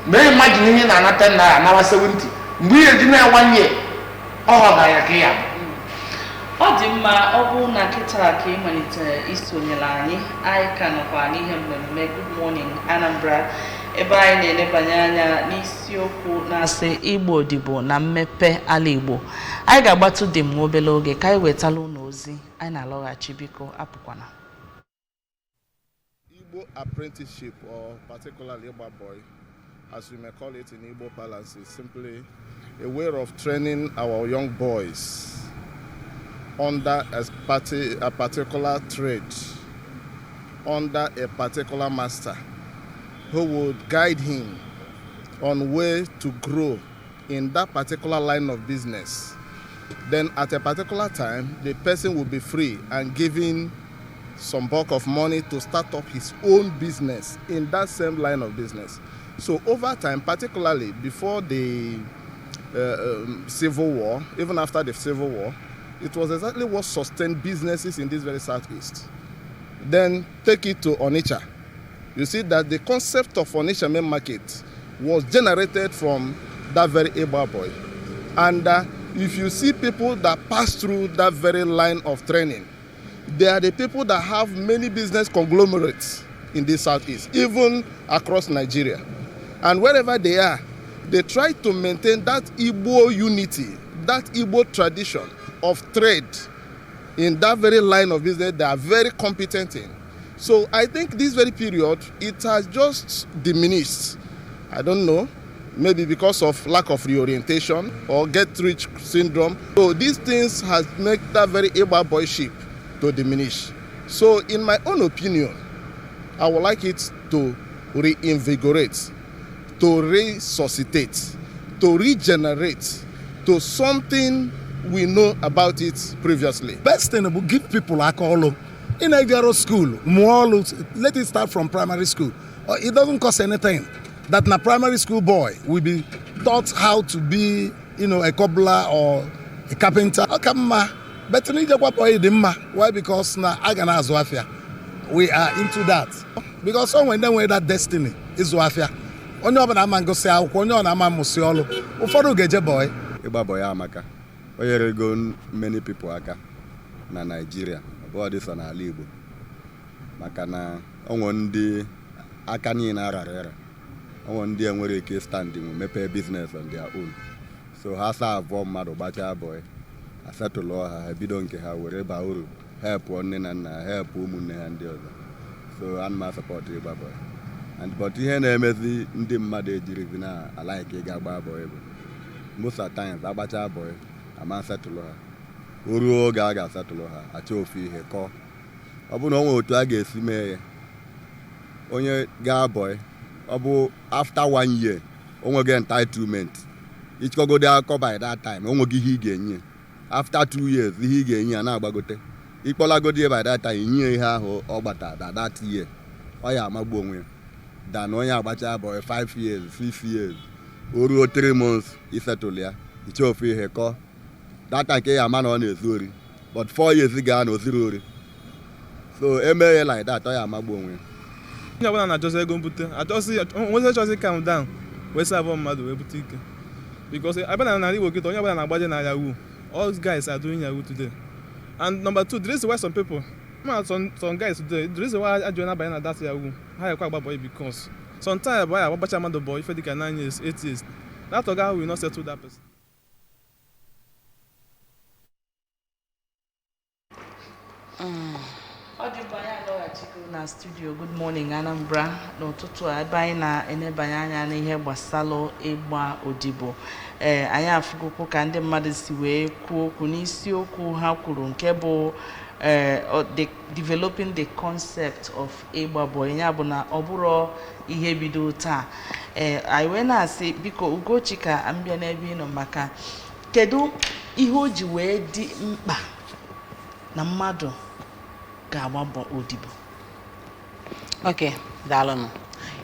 Mee imagine ihe na-ana 10 naira nara 70 mgbe ihe eji na-enwanye ọ ghọgara ya ka ya. Ọ dị mma. Ọ bụrụ na kịta ka ị malitere isonyere anyị, anyị ka nọkwa n'ihe mmemme Good Morning Anambra, ebe anyị na-elebanye anya n'isiokwu na-asị ịgba odibo na mmepe ala Igbo. Anyị ga-agbatụ dị m obere oge ka anyị wetala ụlọ ozi anyị na-alọghachi. Biko apụkwana. Igbo apprenticeship, or particularly Igba Boy, as we may call it in Igbo parlance, is simply a way of training our young boys under a particular trade, under a particular master who would guide him on way to grow in that particular line of business. Then at a particular time, the person will be free and given some bulk of money to start up his own business in that same line of business. So over time, particularly before the Civil War, even after the Civil War, it was exactly what sustained businesses in this very southeast. Then take it to Onitsha. You see that the concept of Onitsha main market was generated from that very Igba Boy. And if you see people that pass through that very line of training, they are the people that have many business conglomerates in the southeast, even across Nigeria. And wherever they are, they try to maintain that Igbo unity, that Igbo tradition of trade in that very line of business they are very competent in. So I think this very period, it has just diminished. I don't know, maybe because of lack of reorientation or get rich syndrome. So these things has made that very Igba boyship to diminish. So in my own opinion, I would like it to reinvigorate, to resuscitate, to regenerate to something we know about it previously. Best thing bụ give people aka ọlụ. Ị na-ejero school, mụọ ọlụ. Let it start from primary school. It doesn't cost anything that na primary school boy will be taught how to be a cobbler or a carpenter. Ọ ka mma, but na ijekwa boy dị mma. Why? Because na a ga na-azụ afịa. We are into that because o nwere ndị nwere that destiny ịzụ afịa. Onye ọbụla ama ngụsị akwụkwọ, onye ọ na-ama mmụsị ọlụ, ụfọdụ ga-eje boy. Ịgba bọyị amaka. O nyere ego many people aka na Naịjirịa, ọ bụghị dị sọ n'ala Igbo, maka na onwe ndị aka niile arara ịra, onwe ndị enwere ike stand nwe mepee business on their own. So ha saa abụọ mmadụ gbachaa bọyị, asetụlụọ ha, ha ebido nke ha were baa uru, helpụọ nne na nna ha, helpụ ụmụnne ha ndị ọzọ. So ana m support ịgba bọyị and but ihe na-emezi ndị mmadụ ejirizi na a-like ịga gbaa bọyị bụ most of times agbacha bọyị, ama setụlụ ha. O ruo oge a ga-asetụlụ ha, achọ ofu ihe kọọ. Ọ bụrụ na o nwere otu a ga-esi mee ya, onye gaa bọyị, ọ bụ after one year, o nweghị entitlement ịchịkọgodo akọ. By that time, o nweghị ihe ị ga-enye. After 2 years, ihe ị ga-enye ya na-agbagote. Ịkpọlagodi ya by that time, inye ihe ahụ ọ gbata na that year, ọ ya amagbu onwe ya than onye agbacha bọyị 5 years, 6 years, o ruo 3 months isetụlụ ya, iche ofu ihe kọọ data nke ya ama na ọ na-ezu ori. But 4 years gaa na ozuru ori, so eme ya like that, ọ ya amagbu onwe ya. Onye ọbụla na-achọzi ego mbute, achọzi onwezi chọzi calm down wee sị abụọ mmadụ wee bute ike, because abịa na n'ala Igbo kịta, onye ọbụla na-agbaje na yahoo. All guys are doing yahoo today. And number two, the reason why some people ma some guys today, the reason why ajọ na-abanye na that yahoo ha ekwe agba boy, because sometimes boy agbacha mmadụ boy ife dịka 9 years, 8 years, that oga will not settle that person. Ọ dị mkpa. Anyị alọghachigo na studio Good Morning Anambra n'ụtụtụ a, ebe anyị na-enebanye anya n'ihe gbasalụ ịgba odibo. Ee, anyị afụgokwu ka ndị mmadụ si wee kwuo okwu n'isiokwu ha kwuru, nke bụ ee the developing the concept of ịgba boy. Ya bụ na ọ bụrụ ihe bido taa. Ee, anyị wee na-asị, biko Ugochi, ka m bịa n'ebe ị nọ, maka kedu ihe o ji wee dị mkpa na mmadụ ga-agba mbọ odibo? Ok, daalụnụ.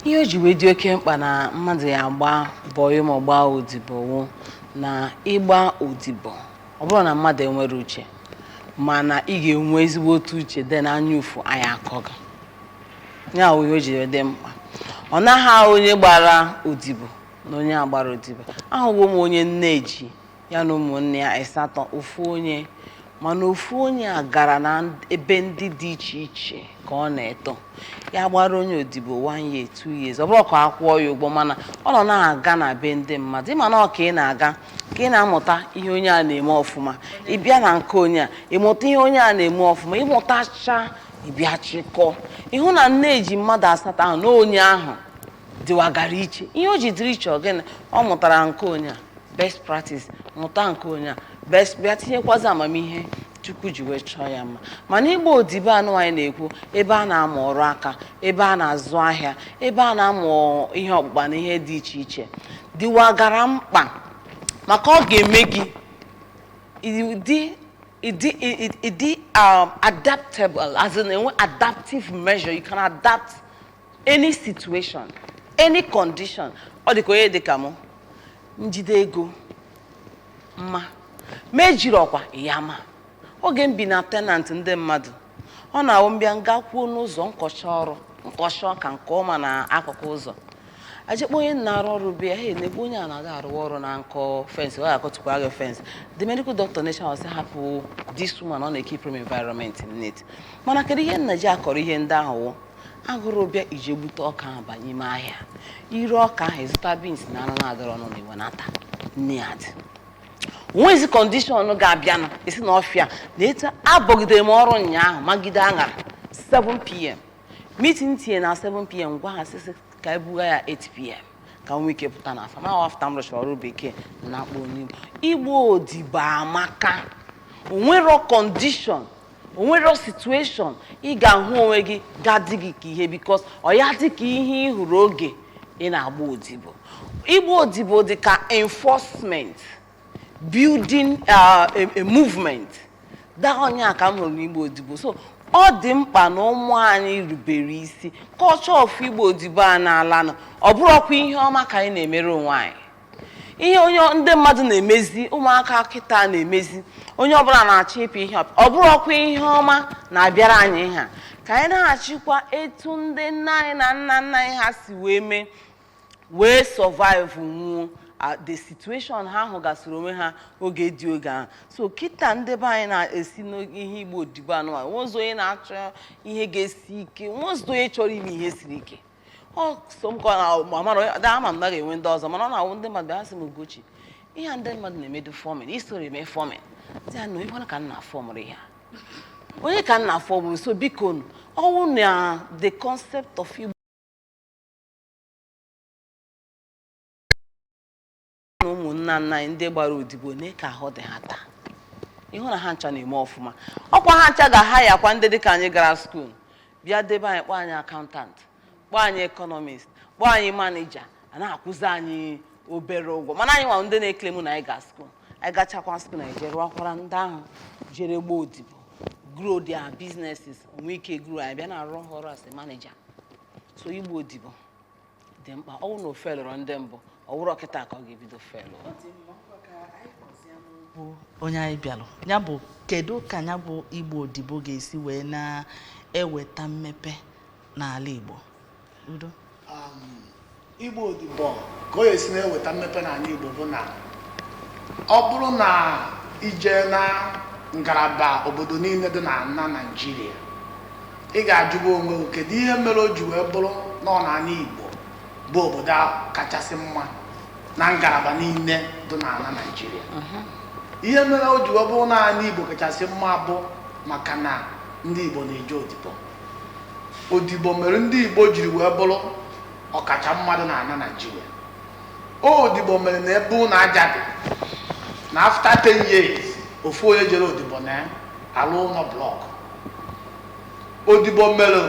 Ihe o ji wee dị oke mkpa na mmadụ ya agba bọyị ma ọ gbaa odibo wụ na ịgba odibo, ọ bụrụ na mmadụ enwere uche, mana ị ga-enwe ezigbo otu uche dị n'anya ụfụ anyị akọ gị. Ya wụ ihe o ji wee dị mkpa. Ọ naghị onye gbara odibo na onye agbara odibo. Ahụgo m onye nne ji ya na ụmụnne ya ịsatọ, ofu onye, mana ofu onye a gara na ebe ndị dị iche iche ka ọ na-eto. Ya gbara onye odibo one year, 2 years, ọ bụrụ ka a kwụọ ya ụgwọ, mana ọ nọ na-aga na be ndị mmadụ. Ịma na ọ ka ị na-aga ka ị na-amụta ihe onye a na-eme ọfụma. Ị bịa na nke onye a, ịmụta ihe onye a na-eme ọfụma, ịmụtacha, ịbịa chịkọ ịhụ na nne ji mmadụ asatọ ahụ na onye ahụ dịwagara iche. Ihe o ji dịrị iche, ọ gịnị? Ọ mụtara nke onye a best practice, mụta nke onye a best, bịa tinyekwazi amamihe Chukwu ji wee chọọ ya mma. Mana ịgba odibo anụ anyị na-ekwu, ebe a na-amụ ọrụ aka, ebe a na-azụ ahịa, ebe a na-amụ ihe ọkpụkpa na ihe dị iche iche, dịwagara mkpa, maka ọ ga-eme gị ịdị adaptable, as in enwe adaptive measure. You can adapt any situation, any condition. Ọ dị ka onye dị ka mụ njide ego mma mejiri ọkwa ya ma oge m bi na tenant ndị mmadụ, ọ na-awụ mbịa nga kwuo n'ụzọ nkọcha ọrụ, nkọcha ọka nke ọma na akụkụ ụzọ, ejekpa onye na-arụ ọrụ bịa, hey, na-egbu onye a na-aga arụ ọrụ na nkọ fence, ọ ga-akọtukwa gị fence. The medical doctor nation sị hapụ this woman, ọ na-ekeep environment neat. Mana kedu ihe nna ji akọrọ ihe ndị ahụ? Wụ agụrụ bịa ije gbute ọka ahụ banye ime ahịa, ire ọka ahụ, ịzụta beans na anụ na-adọrọ ọnụ na iwenata nne ya dị onwezi condition ga-abịanụ esi na ọfịa na etu abọgidere m ọrụ ụnyaahụ magide aṅara 7 p.m. Meeting tinye na 7 p.m., gwa ha sị ka ebuga ya 8 p.m. ka m nwee ike pụta na afa ma after m rụchara ọrụ bekee na akpọ onye Igbo. Odibo amaka, onwero condition, onwero situation ị ga-ahụ onwe gị ga-adị gị ka ihe, because ọ ya dị ka ihe ị hụrụ oge ị na-agba odibo. Igba odibo dị ka enforcement, building a movement da onye a ka m hụrụ n'igba odibo. So ọ dị mkpa na ụmụ anyị rubere isi. Culture of igba odibo a na-alanụ, ọ bụrụkwa ihe ọma ka anyị na-emere onwe anyị. Ihe onye ndị mmadụ na-emezi, ụmụaka kịta na-emezi, onye ọbụla na-achọ ịpụ ihe, ọ bụrụkwa ihe ọma na-abịara anyị ha, ka anyị na-achịkwa etu ndị nna anyị na nna nna anyị ha si wee mee wee survive nwuo the situation ha hụgasịrị onwe ha oge dị oge ahụ. So kịta ndị be anyị na-esi n'ihe igbo odibo anụmanụ, nwezo onye na-achọ ihe ga-esi ike, nwezo onye chọrọ ime ihe siri ike. Ọ so m ka ọ na amara ama m na ga-enwe ndị ọzọ, mana ọ na-awụ ndị mmadụ bịa sị m, "Ugochi, ihe a ndị mmadụ na-emedu forming, isoro eme forming dị ya na onye ka m na-afọmụrụ ihe a, onye ka m na-afọmụrụ?" So biko nụ, ọwụ na the concept of Igbo na ụmụnna nna anyị ndị gbara odibo na ka ahụ dị ha taa, ịhụ na ha ncha na-eme ọfụma. Ọkwa ha ncha ga-aha ya kwa ndị dịka anyị gara school bịa debe anyị, kpọọ anyị accountant, kpọọ anyị economist, kpọọ anyị manager, a na-akwụzi anyị obere ụgwọ. Mana anyị nwa ndị na-ekele mụ na anyị ga school, anyị gachakwa school na eje rụọkwara ndị ahụ jere gbaa odibo grow their businesses, onwe ike grow, anyị bịa na-arụ ọrụ as a manager. So igba odibo dị mkpa. Ọ bụrụ na o felụrụ ndị mbụ, ọ wụrụ kịta ka ọ ga-ebido felụ. Bụ onye anyị bịalụ ya bụ, kedu ka ya bụ igba odibo ga-esi wee na-eweta mmepe n'ala Igbo? Udo. Igba odibo ka o esi na-eweta mmepe n'ala Igbo bụ na ọ bụrụ na ije na ngalaba obodo niile dị na na Naịjirịa, ị ga-ajụba onwe gị, kedu ihe mere o ji wee bụrụ na ọ n'ala Igbo bụ obodo a kachasị mma na ngalaba niile dị n'ala Naịjirịa? Ihe mere o ji wee bụrụ na ala Igbo kachasị mma bụ maka na ndị Igbo na-eje odibo. Odibo mere ndị Igbo jiri wee bụrụ ọkacha mmadụ n'ala Naịjirịa. Odibo mere na ebe ụlọ aja dị na after 10 years, ofu onye jere odibo na alụ ụlọ block. Odibo mere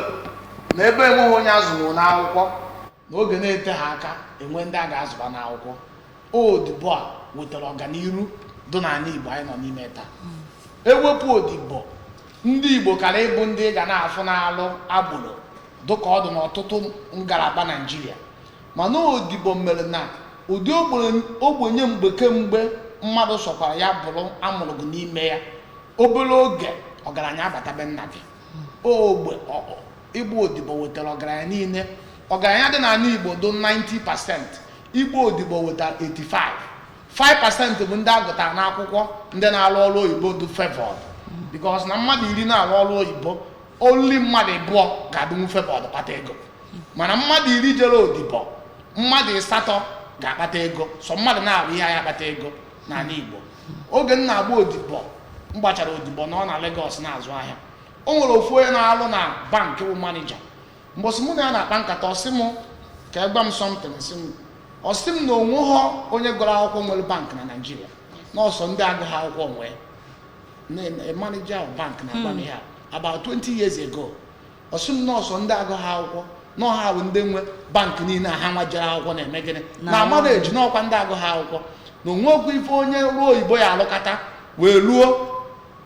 na ebe enweghị onye azụrụ n'akwụkwọ, na oge na-ete ha aka enwe ndị a ga-azụba n'akwụkwọ. Odibo a wetara ọganiru dị n'ala Igbo anyị nọ n'ime taa. Ewepụ odibo, ndị Igbo kara ịbụ ndị ị ga na-afụ n'alụ agboro dịka ọ dị n'ọtụtụ ngalaba Naịjirịa. Mana odibo mere na ụdị ogbenye mgbe kemgbe mmadụ sọkwara ya bụrụ amụrụ gị n'ime ya, obere oge ọgaranya abatabe nna gị ogbe. Ịgba odibo wetara ọgaranya niile. Ọgaranya dị n'ala Igbo dị 90%, igba odibo wetara 85. 5% bụ ndị agụtara n'akwụkwọ, ndị na-arụ ọrụ oyibo dị favored, because na mmadụ 10 na-arụ ọrụ oyibo, only mmadụ 2 ga-adịnwu favored kpata ego. Mana mmadụ 10 jere odibo, mmadụ 8 ga-akpata ego. So mmadụ na-arụ ihe anyị akpata ego n'ala Igbo. Oge m na-agba odibo, m gbachara odibo na ọ na Lagos na-azụ ahịa, o nwere ofu onye na-alụ na bank bụ manager. Mbọsị mụ na ya na-akpa nkata, ọsị m ka e gwa m something, sị m, ọsị m na onwe ha onye gụrụ akwụkwọ nwere bank na Naịjirịa, n'ọsọ ndị agụghị akwụkwọ nwee. Manager of bank na-agwa m ihe a about 20 years ago. Ọsị m nọọsụ ndị agụghị akwụkwọ n'ọha bụ ndị nwe bank niile a, ha nwa jere akwụkwọ na-eme gịnị na amara eji n'ọkwa ndị agụghị akwụkwọ na onwe okwu ife onye ruo oyibo ya alụkata wee ruo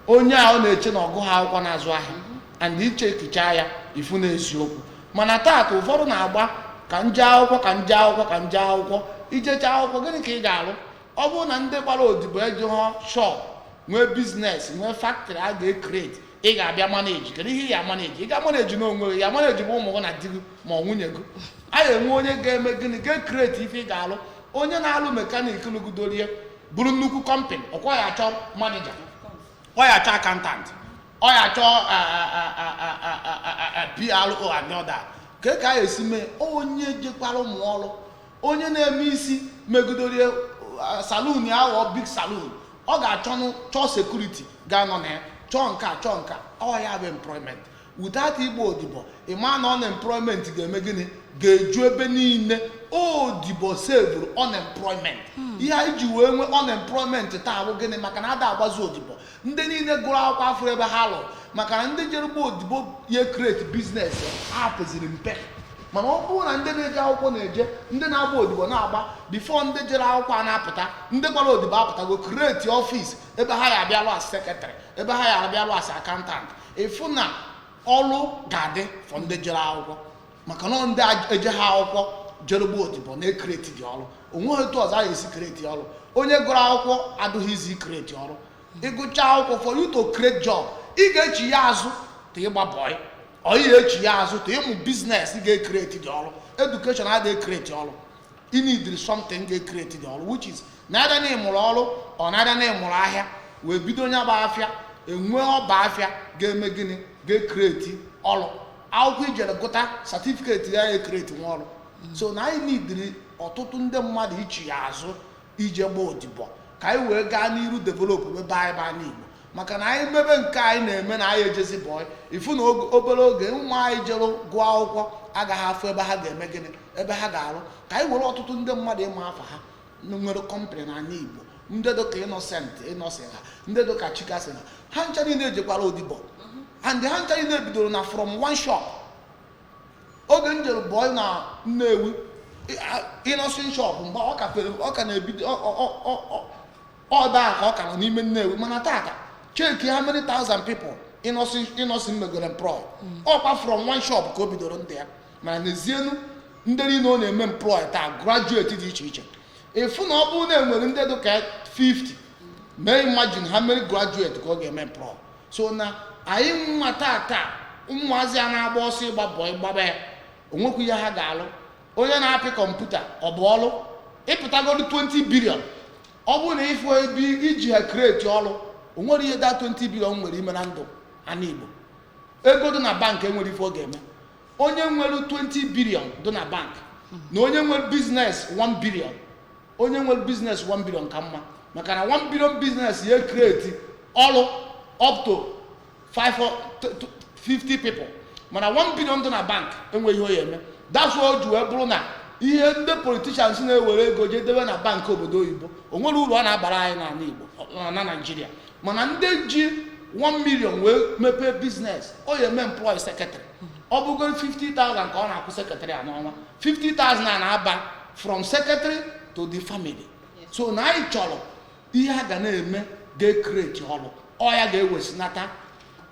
onye a ọ na-eche na ọgụghị akwụkwọ na-azụ ahịa and iche ekicha ya ifu na eziokwu. Mana taata ụfọdụ na-agba ka nje akwụkwọ, ka nje akwụkwọ, ka nje akwụkwọ. Ijecha akwụkwọ, gịnị ka ị ga-alụ? Ọ bụrụ na ndị gbara odibo ejighọ shop nwee business, nwee factory a ga-ecreate, ị ga-abịa manage. Kedu ihe ị ga manage? Ị ga manage n'onwe gị, ya manage bụ ụmụ gị na di gị ma ọ nwunye gị. A ga-enwe onye ga-eme gịnị, ga-ecreate ife ị ga-alụ. Onye na-alụ mechanic lụgidorie bụrụ nnukwu company, ọkwa ya achọ manager, ọ ya achọ accountant, ọ ya achọ PRO and other. Ka a esi mee onye jekwara ụmụ ọrụ, onye na-eme isi megidorie salon ya aghọ big salon, ọ ga-achọnụ chọọ security ga-anọ na ya, chọọ nka, chọọ nka. Ọ ya bụ employment. Without igba odibo, ịma na unemployment ga-eme gịnị? Ga-eju ebe niile. Odibo sevuru unemployment. Ihe anyị ji wee nwee unemployment taa bụ gịnị? Maka na ada agbazi odibo. Ndị niile gụrụ akwụkwọ afọ ebe ha lụrụ, maka na ndị jere gba odibo ya create business ha peziri mpe. Mana ọ bụrụ na ndị na-eje akwụkwọ na-eje, ndị na-agba odibo na-agba, before ndị jere akwụkwọ a na-apụta, ndị gbara odibo apụtago, create office ebe ha ya abịa lụ as secretary, ebe ha ya abịa lụ as accountant. Ịfụ na ọrụ ga-adị for ndị jere akwụkwọ, maka na ndị eje ha akwụkwọ jere gba odibo na-e create dị ọrụ. Onweghị etu ọzọ a ga-esi create ọrụ. Onye gụrụ akwụkwọ adịghị izi create ọrụ. Ịgụcha akwụkwọ, for you to create job, ị ga-echi ya azụ ta ịgba boy, ọ ị ga-echi ya azụ ta ịmụ business ga-e create dị ọrụ. Education adịghị e create ọrụ. Ị need something ga-e create dị ọrụ, which is na-ada na ịmụrụ ọrụ, ọ na-ada na ịmụrụ ahịa wee bido onye bụ afịa, enwee ọba afịa ga-eme gịnị? Ga-e create ọrụ. Akwụkwọ ijere gụta, certificate ya e create nwa ọrụ. So na anyị nidiri ọtụtụ ndị mmadụ ichi ya azụ ije gba odibo, ka anyị wee gaa n'iru develop ebe anyị baa n'Igbo. Maka na anyị mebe nke anyị na-eme na anyị ejezi boy, ifu na obere oge ụmụ anyị jere gụọ akwụkwọ agaghị afụ ebe ha ga-eme gịnị, ebe ha ga-arụ. Ka anyị were ọtụtụ ndị mmadụ ịma afa ha nwere company n'ala Igbo, ndị dịka Innocent Innocent ha, ndị dịka Chikasi ha, ha ncha niile ejekwara odibo, and ha ncha niile bidoro na from one shop. Oge m jere boy na Nnewi, Innocent shop, mgbe ọ ka pere, ọ ka na-ebido ọba a ka ọ ka nọ n'ime Nnewi. Mana tata, check how many thousand people Innocent megoro employ. Ọkwa from one shop ka o bidoro ndị ya. Mana n'ezienu, ndị niile ọ na-eme employ taa, graduate dị iche iche. Ịfụ na ọ bụrụ na enwere ndị dị ka 50, mee imagine how many graduate ka ọ ga-eme employ. So na anyị nwa tata, ụmụazị a na-agba ọsọ ịgba boy, gbaba ya, onwekwa ihe ha ga-alụ. Onye na-apị kọmputa, ọ bụ ọlụ ịpụtagodu 20 billion, ọ bụrụ na ịfụ ebe iji ha create ọrụ, o nwere ihe da 20 billion nwere ime na ndụ ana Igbo. Ego dị na bank enwere ife ọ ga-eme. Onye nwere 20 billion dị na bank na onye nwere business 1 billion, onye nwere business 1 billion ka mma, maka na 1 billion business ya create ọrụ up to 50 people, mana 1 billion dị na bank enweghị ihe ọ ya eme. That's why o ji wee bụrụ na ihe ndị politicians na-ewere ego jee debe na bank obodo oyibo, o nwere uru ọ na-abara anyị n'ala Igbo na Naijiria. Mana ndị ji 1 million wee mepee business, ọ ya eme employ secretary, ọ bụgo 50,000 ka ọ na-akwụ secretary a n'ọnwa, 50,000 a na-aba from secretary to the family. So na anyị chọrọ ihe a ga na-eme ga-e create ọrụ, ọ ya ga-ewesinata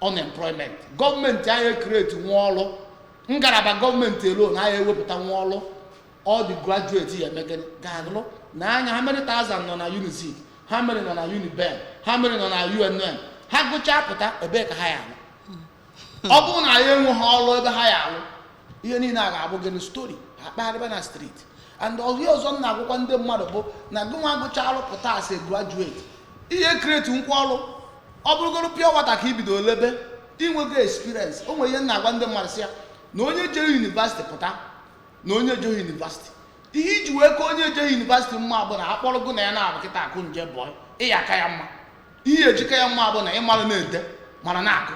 unemployment. Gọọmenti anyị e create nwa ọrụ, ngalaba gọọmenti elo na anyị ewepụta nwa ọrụ, all the graduate ya eme gịnị? Ga-alụ. Na anya ha many thousand nọ na Unizik, ha many nọ na Uniben, ha many nọ na UNN, ha gụchaa pụta, ebee ka ha ya alụ? Ọ bụrụ na anyị enweghị ọrụ ebe ha ya alụ, ihe niile a ga-abụ gịnị? Story ha kpagharịba na street. And ọhịa ọzọ m na-agwụkwa ndị mmadụ bụ na gụnwa agụcha ọrụ pụta as a graduate, ihe create nkwa ọrụ, ọ bụrụgoro pure water ka ibido lebe, inwego experience. O nwere ihe m na-agwa ndị mmadụ, sị ya na onye jere university pụta na onye ejeghị university, ihe iji wee ka onye ejeghị university mma bụ na akpọrọ gụ na ya na-abụ kịta akụ nje boy, ịya aka ya mma. Ihe ejika ya mma bụ na ịmara na-ede mana na-agụ.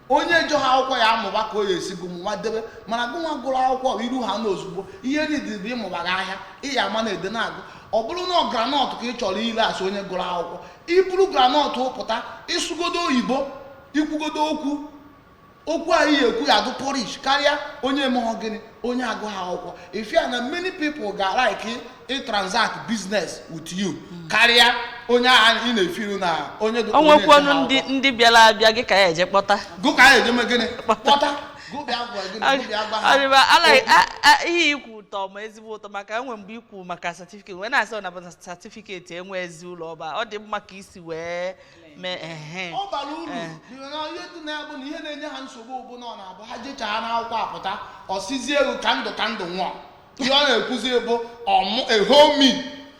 Onye ejeghị akwụkwọ ya amụba ka o ya esi gụ mụma debe, mana gụnwa gụrụ akwụkwọ iru ha n'ozugbo, ihe niile bụ ịmụba gị ahịa, ịya ama na-ede na-agụ. Ọ bụrụ na ọ groundnut ka ị chọrọ ire, asị onye gụrụ akwụkwọ, iburu groundnut pụta, ịsụgodo oyibo, ikwugodo okwu, okwu anyị ya ekwu ya agụ polish karịa onye emeghọ gịnị, onye agụ ha akwụkwọ. Ifia na many people ga like ị transact business with you karịa onye agha ị na-efiru na onye dị O nwekwanụ ndị ndị bịara abịa gị ka ya eje kpọta. Gụ ka anyị ejeme gịnị? Kpọta. Gụ bịa gwa gịnị? Gụ bịa gwa ha. Ọdịba, ihe ikwu ụtọ ma ezigbo ụtọ, maka enwe mgbe ikwu maka certificate wee na-asị ọ na bụ certificate enwe ezi ụlọ ọba, ọ dị mma ka isi wee mee ehe. Ọ bara uru n'ihi na ihe dị na ya bụ na ihe na-enye ha nsogbu bụ na ọ na-abụ ha jechaa n'akwụkwọ apụta, ọsizie ego ka ndụ ka ndụ nwụọ. Ihe ọ na-ekwuzi bụ ọmụ ehomi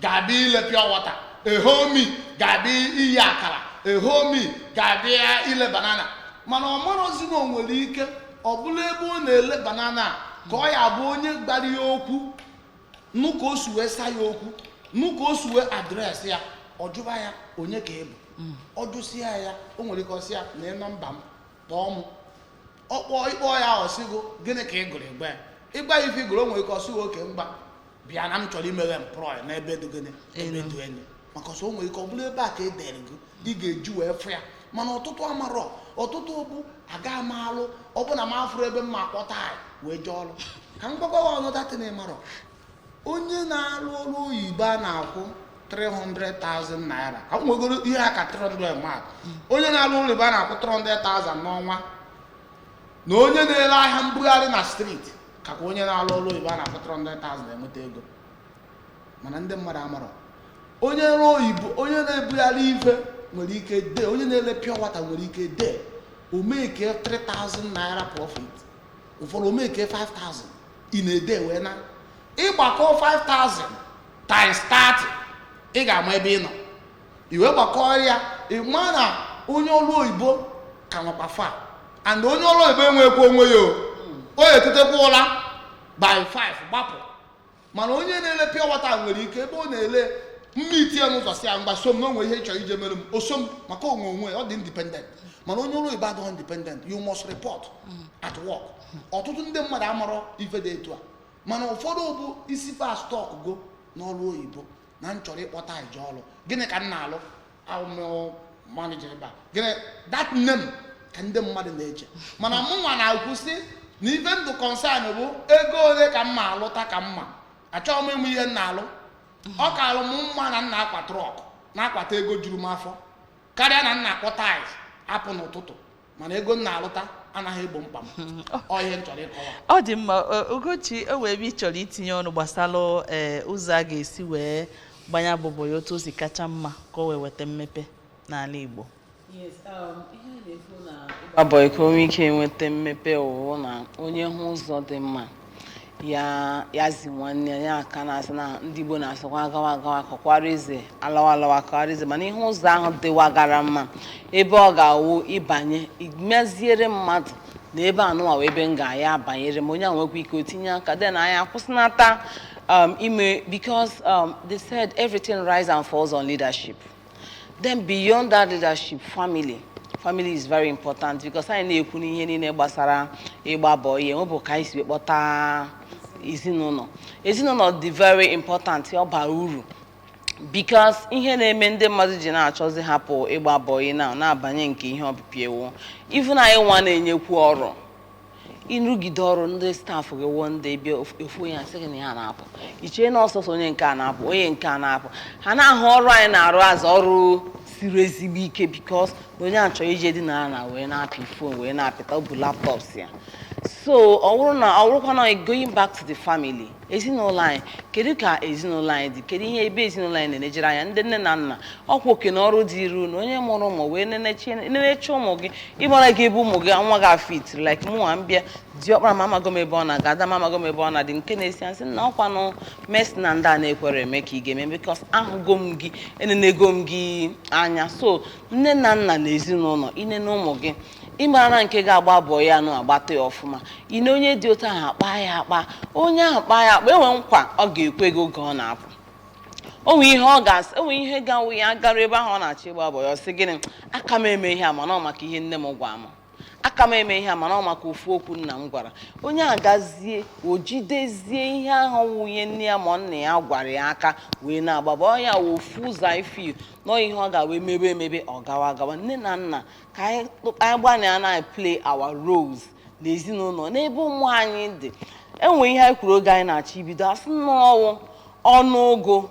ga-abịa ile pure water, ehomi ga-abịa iyi akara, ehomi ga-abịa ile banana, mana ọ marọzi na o nwere ike ọ bụrụ ebe ọ na-ele banana a, ka ọ ya bụ onye gbara ya okwu nụ, ka o si wee sa ya okwu nụ, ka o si wee address ya, ọ jụba ya onye ka ị bụ. Ọ jụsịa ya, o nwere ike ọsị ya na nọmba m, kpọọ m. Ọkpọ ịkpọ ya, ọsịgo gịnị ka ị gụrụ? Ịgba ya, ịgba ya ife ị gụrụ, o nwere ike ọsịgo oke mgba bịa na m chọrọ imeghe employ n'ebe dị gịnị, ebe dị enyi, maka ọsọ o nwere ike ọ bụrụ ebe a ka e dere gị, ị ga-eji wee fụ ya. Mana ọtụtụ amarọ, ọtụtụ bụ aga m alụ, ọ bụ na m afụrụ ebe m ma akpọta anyị wee jee ọrụ. Ka m gwakwa ọnụ datin, ịmarọ onye na-arụ ọrụ oyibo a na-akwụ 300,000 naira, ka m nwegoro ihe aka 300 mark, onye na-arụ ọrụ oyibo a na-akwụ 300,000 n'ọnwa na onye na-ere ahịa mbugharị na street, kakwa onye na-arụ ọrụ oyibo a na-akwụ 300,000 enweta ego. Mana ndị mmadụ amarọ, onye ọrụ oyibo, onye na-ebugharị ife nwere ike dee, onye na-ele pure water nwere ike dee omeke 3000 naira profit, ụfọdụ omeke 5000 ị na-ede wee na ịgbakọ 5000 times 30, ị ga-ama ebe ị nọ. I wee gbakọọ ya, ị ma na onye ọrụ oyibo ka nwakwa fa, and onye ọrụ oyibo enwekwa onwe ya, o etetekwa ụra by 5 gbapụ. Mana onye na-ele pure water nwere ike ebe ọ na-ele mma itinye n'ụzọ si ya mgba so m na onwe ihe ị chọrọ ije mere m oso m, maka onwe onwe ọ dị independent. Mana onye ọrụ oyibo adịghị independent, you must report at work. Ọtụtụ ndị mmadụ amarọ ife dị etu a, mana ụfọdụ bụ isi fa stock go n'ọrụ oyibo na m chọrọ ịkpọta ije ọrụ. Gịnị ka m na-alụ? Ahụ manager ebe a, gịnị that name ka ndị mmadụ na-eche. Mana mụ nwa na-akwụsị na ife ndụ concern bụ ego ole ka m ma alụta ka mma. Achọghị m ịmụ ihe m na-alụ. Ọ ka alụ m mma na m na-akwa truck na-akwata ego juru m afọ karịa na m na-akpọ tiles apụ n'ụtụtụ, mana ego m na-alụta anaghị egbo mkpa m. Ọ ihe m chọrọ ịkọwa. Ọ dị mma. Ugochi, o nwere ebe ị chọrọ itinye ọnụ gbasara ụzọ a ga-esi wee gbanye abụbọ ya otu o si kacha mma ka o wee weta mmepe n'ala Igbo? Yes, ihe a na-ekwu na ịgba bọị ka o nwee ike nweta mmepe ụwụ na onye hụ ụzọ dị mma ya, ya zi nwanne ya, ya aka na-asị na ndị Igbo na-asịkwa agawa agawa kọkwara eze, alawa alawa kọkwara eze. Mana ihe ụzọ ahụ dịwagara mma, ebe ọ ga-awụ ịbanye meziere mmadụ na ebe anụnwa wee ebe m ga-ya abanyere m, onye ahụ nwekwa ike o tinye aka, then anyị akwụsịnata ime, because they said everything rise and falls on leadership. Then beyond that leadership, family. Family is very important, because anyị na-ekwu n'ihe niile gbasara ịgba bọị enwebụ ka anyị si wee kpọta ezinụlọ. Ezinụlọ dị very important, ọ bara uru, because ihe na-eme ndị mmadụ ji na-achọzi hapụ ịgba bọị na na-abanye nke ihe ọpịpị ewu, even anyị nwa na-enyekwu ọrụ, ịrụgide ọrụ ndị staff gị wụọ ndị bịa ofu onye asị gị na ya na-apụ, ichee na ọsọsọ onye nke a na-apụ, onye nke a na-apụ, ha na-ahụ ọrụ anyị na-arụ azụ ọrụ siri ezigbo ike, because na onye a chọrọ ije dinara na wee na-apị phone wee na-apịta ọ bụ laptops ya. So ọ bụrụ na ọ bụrụkwa na going back to the family, ezinụlọ anyị, kedu ka ezinụlọ anyị dị? Kedu ihe ebe ezinụlọ anyị na-enejere anya? Ndị nne na nna, ọkwa oke na ọrụ dị iru na onye mụrụ ụmụ wee neneche ụmụ gị, ịmara gị ebe ụmụ gị nwa gị afit. Like mụnwa mbịa diọkpara m, amago m ebe ọ na-aga, ada m amago m ebe ọ na-adị, nke na-esi asị na ọkwanụ mes na ndị a na-ekwere eme ka ị ga-eme, because ahụgo m gị, enenego m gị anya. So nne na nna na ezinụlọ, inene ụmụ gị, ịmara na nke ga-agba bọọ ya nụ agbata ya ọfụma, ine onye dị otu ahụ akpa ya akpa, onye ahụ kpaa ya akpa, enwe nkwa ọ ga-ekwe gị oge ọ na-apụ, o nwee ihe ọ ga-asị, o nwee ihe ga-awụ ya gara ebe ahụ ọ na-achọ ịgba bọọ ya, ọ sị gịnị, aka m eme ihe a, mana ọ maka ihe nne m gwa m, aka m eme ihe a, mana ọ maka ofu okwu nna m gwara. Onye agazie o jidezie ihe ahụ wụ ihe nne ya ma nna ya gwara ya aka wee na-agbaba ọ ya wụ ofu ụzọ anyị feel nọ ihe ọ ga wee mebe emebe ọ gawa agawa. Nne na nna, ka anyị gbanịa na play our roles n'ezinụlọ n'ebe ụmụ anyị dị. Enwe ihe anyị kwuru oge anyị na-achọ ibido, asị n'ọwụ ọnụụgụ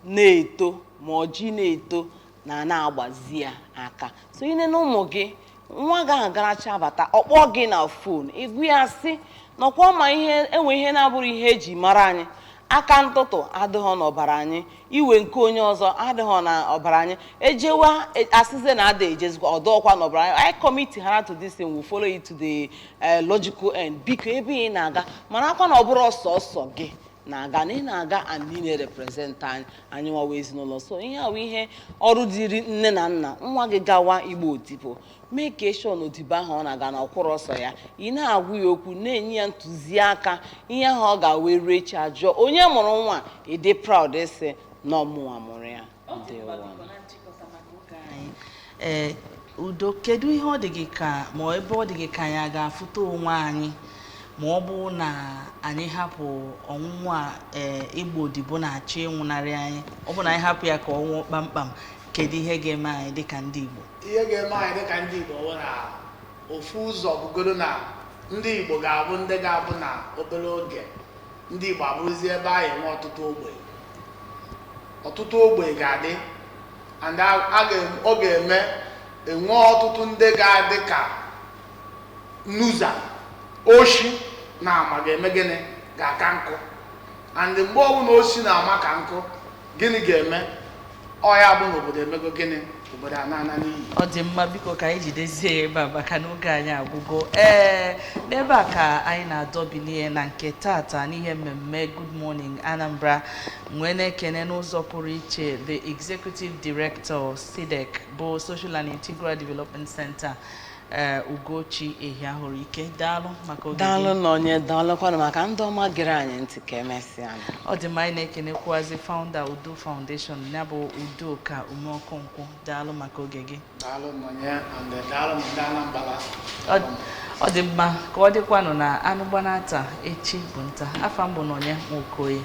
na-eto ma ọjị na-eto na na-agbazi ya aka. So ine na ụmụ gị, nwa gị ahụ garacha bata, ọkpọ gị na phone, ịgụ ya sị nọkwa ma ihe enwe ihe na-abụrụ ihe eji mara anyị, aka ntụtụ adịghọ n'ọbara anyị, iwe nke onye ọzọ adịghọ n'ọbara anyị, ejewa asịze na ada ejezikwa ọdọọkwa n'ọbara anyị. Anyị commit hara to this thing, we follow it to the logical end. Biko, ebe ị na-aga, mara akwa na ọ bụrụ ọsọsọ gị na-aga, na ị na-aga and ị na-represent anyị, anyị nwawa ezinụlọ. So ihe a bụ ihe ọrụ dịrị nne na nna. Nwa gị gawa igba odibo, mee ka eshọn odibo ahụ ọ na-aga na ọkwụrụ ọsọ ya, ị na-agwa ya okwu, na-enye ya ntụziaka, ihe ahụ ọ ga-wee ruo echi ajụọ onye mụrụ nwa, ịdị proud ịsị Na ọmụnwa mụrụ ya. Ndewo. Ee, Udo, kedu ihe ọ dị gị ka, ma ọ ebe ọ dị gị ka anyị a ga-afụta onwe anyị ma ọ bụ na anyị hapụ ọnwụnwa a, ee, ịgba odibo na-achọ ịnwụnarị anyị? Ọ bụ na anyị hapụ ya ka ọ nwụọ kpamkpam, kedu ihe ga-eme anyị dịka ndị Igbo? Ihe ga-eme anyị dịka ndị Igbo bụ na ofu ụzọ bụgoro na ndị Igbo ga-abụ ndị ga-abụ na obere oge ndị Igbo abụrụzi ebe anyị enwe ọtụtụ ogbe. Ọtụtụ ogbe ga-adị and ọ ga-eme enwe ọtụtụ ndị ga-adị ka nuza oshi na ama ga-eme gịnị, ga-aka nkụ. And mgbe ọbụla oshi na ama ka nkụ, gịnị ga-eme? Ọ ya bụ na obodo emego gịnị? Obodo anana n'iyi. Ọ dị mma, biko ka anyị jidezie ya ebe a maka na oge anyị agwụgo. Ee, n'ebe a ka anyị na-adọbilie na nke tata n'ihe mmemme Good Morning Anambra. Nwee na-ekene n'ụzọ pụrụ iche the Executive Director, SIDEC, bụ Social and Integral Development Center, ee, Ugochi Ehiahụrụike. Daalụ maka oge gị. Daalụ na onye daalụkwanụ maka ndị ọma gere anyị ntị. Ka emesịa. Ọ dị mma. Anyị na-ekenekwuazị founder Udo Foundation, ya bụ Udoka Umeọkụnkwụ. Daalụ maka oge gị. Daalụ nọnye and daalụ ndị Anambra. Ọ dị mma. Ka ọ dịkwanụ na anụ gbanata, echi bụ nta. Afa mbụ Nọnye Nwokoye.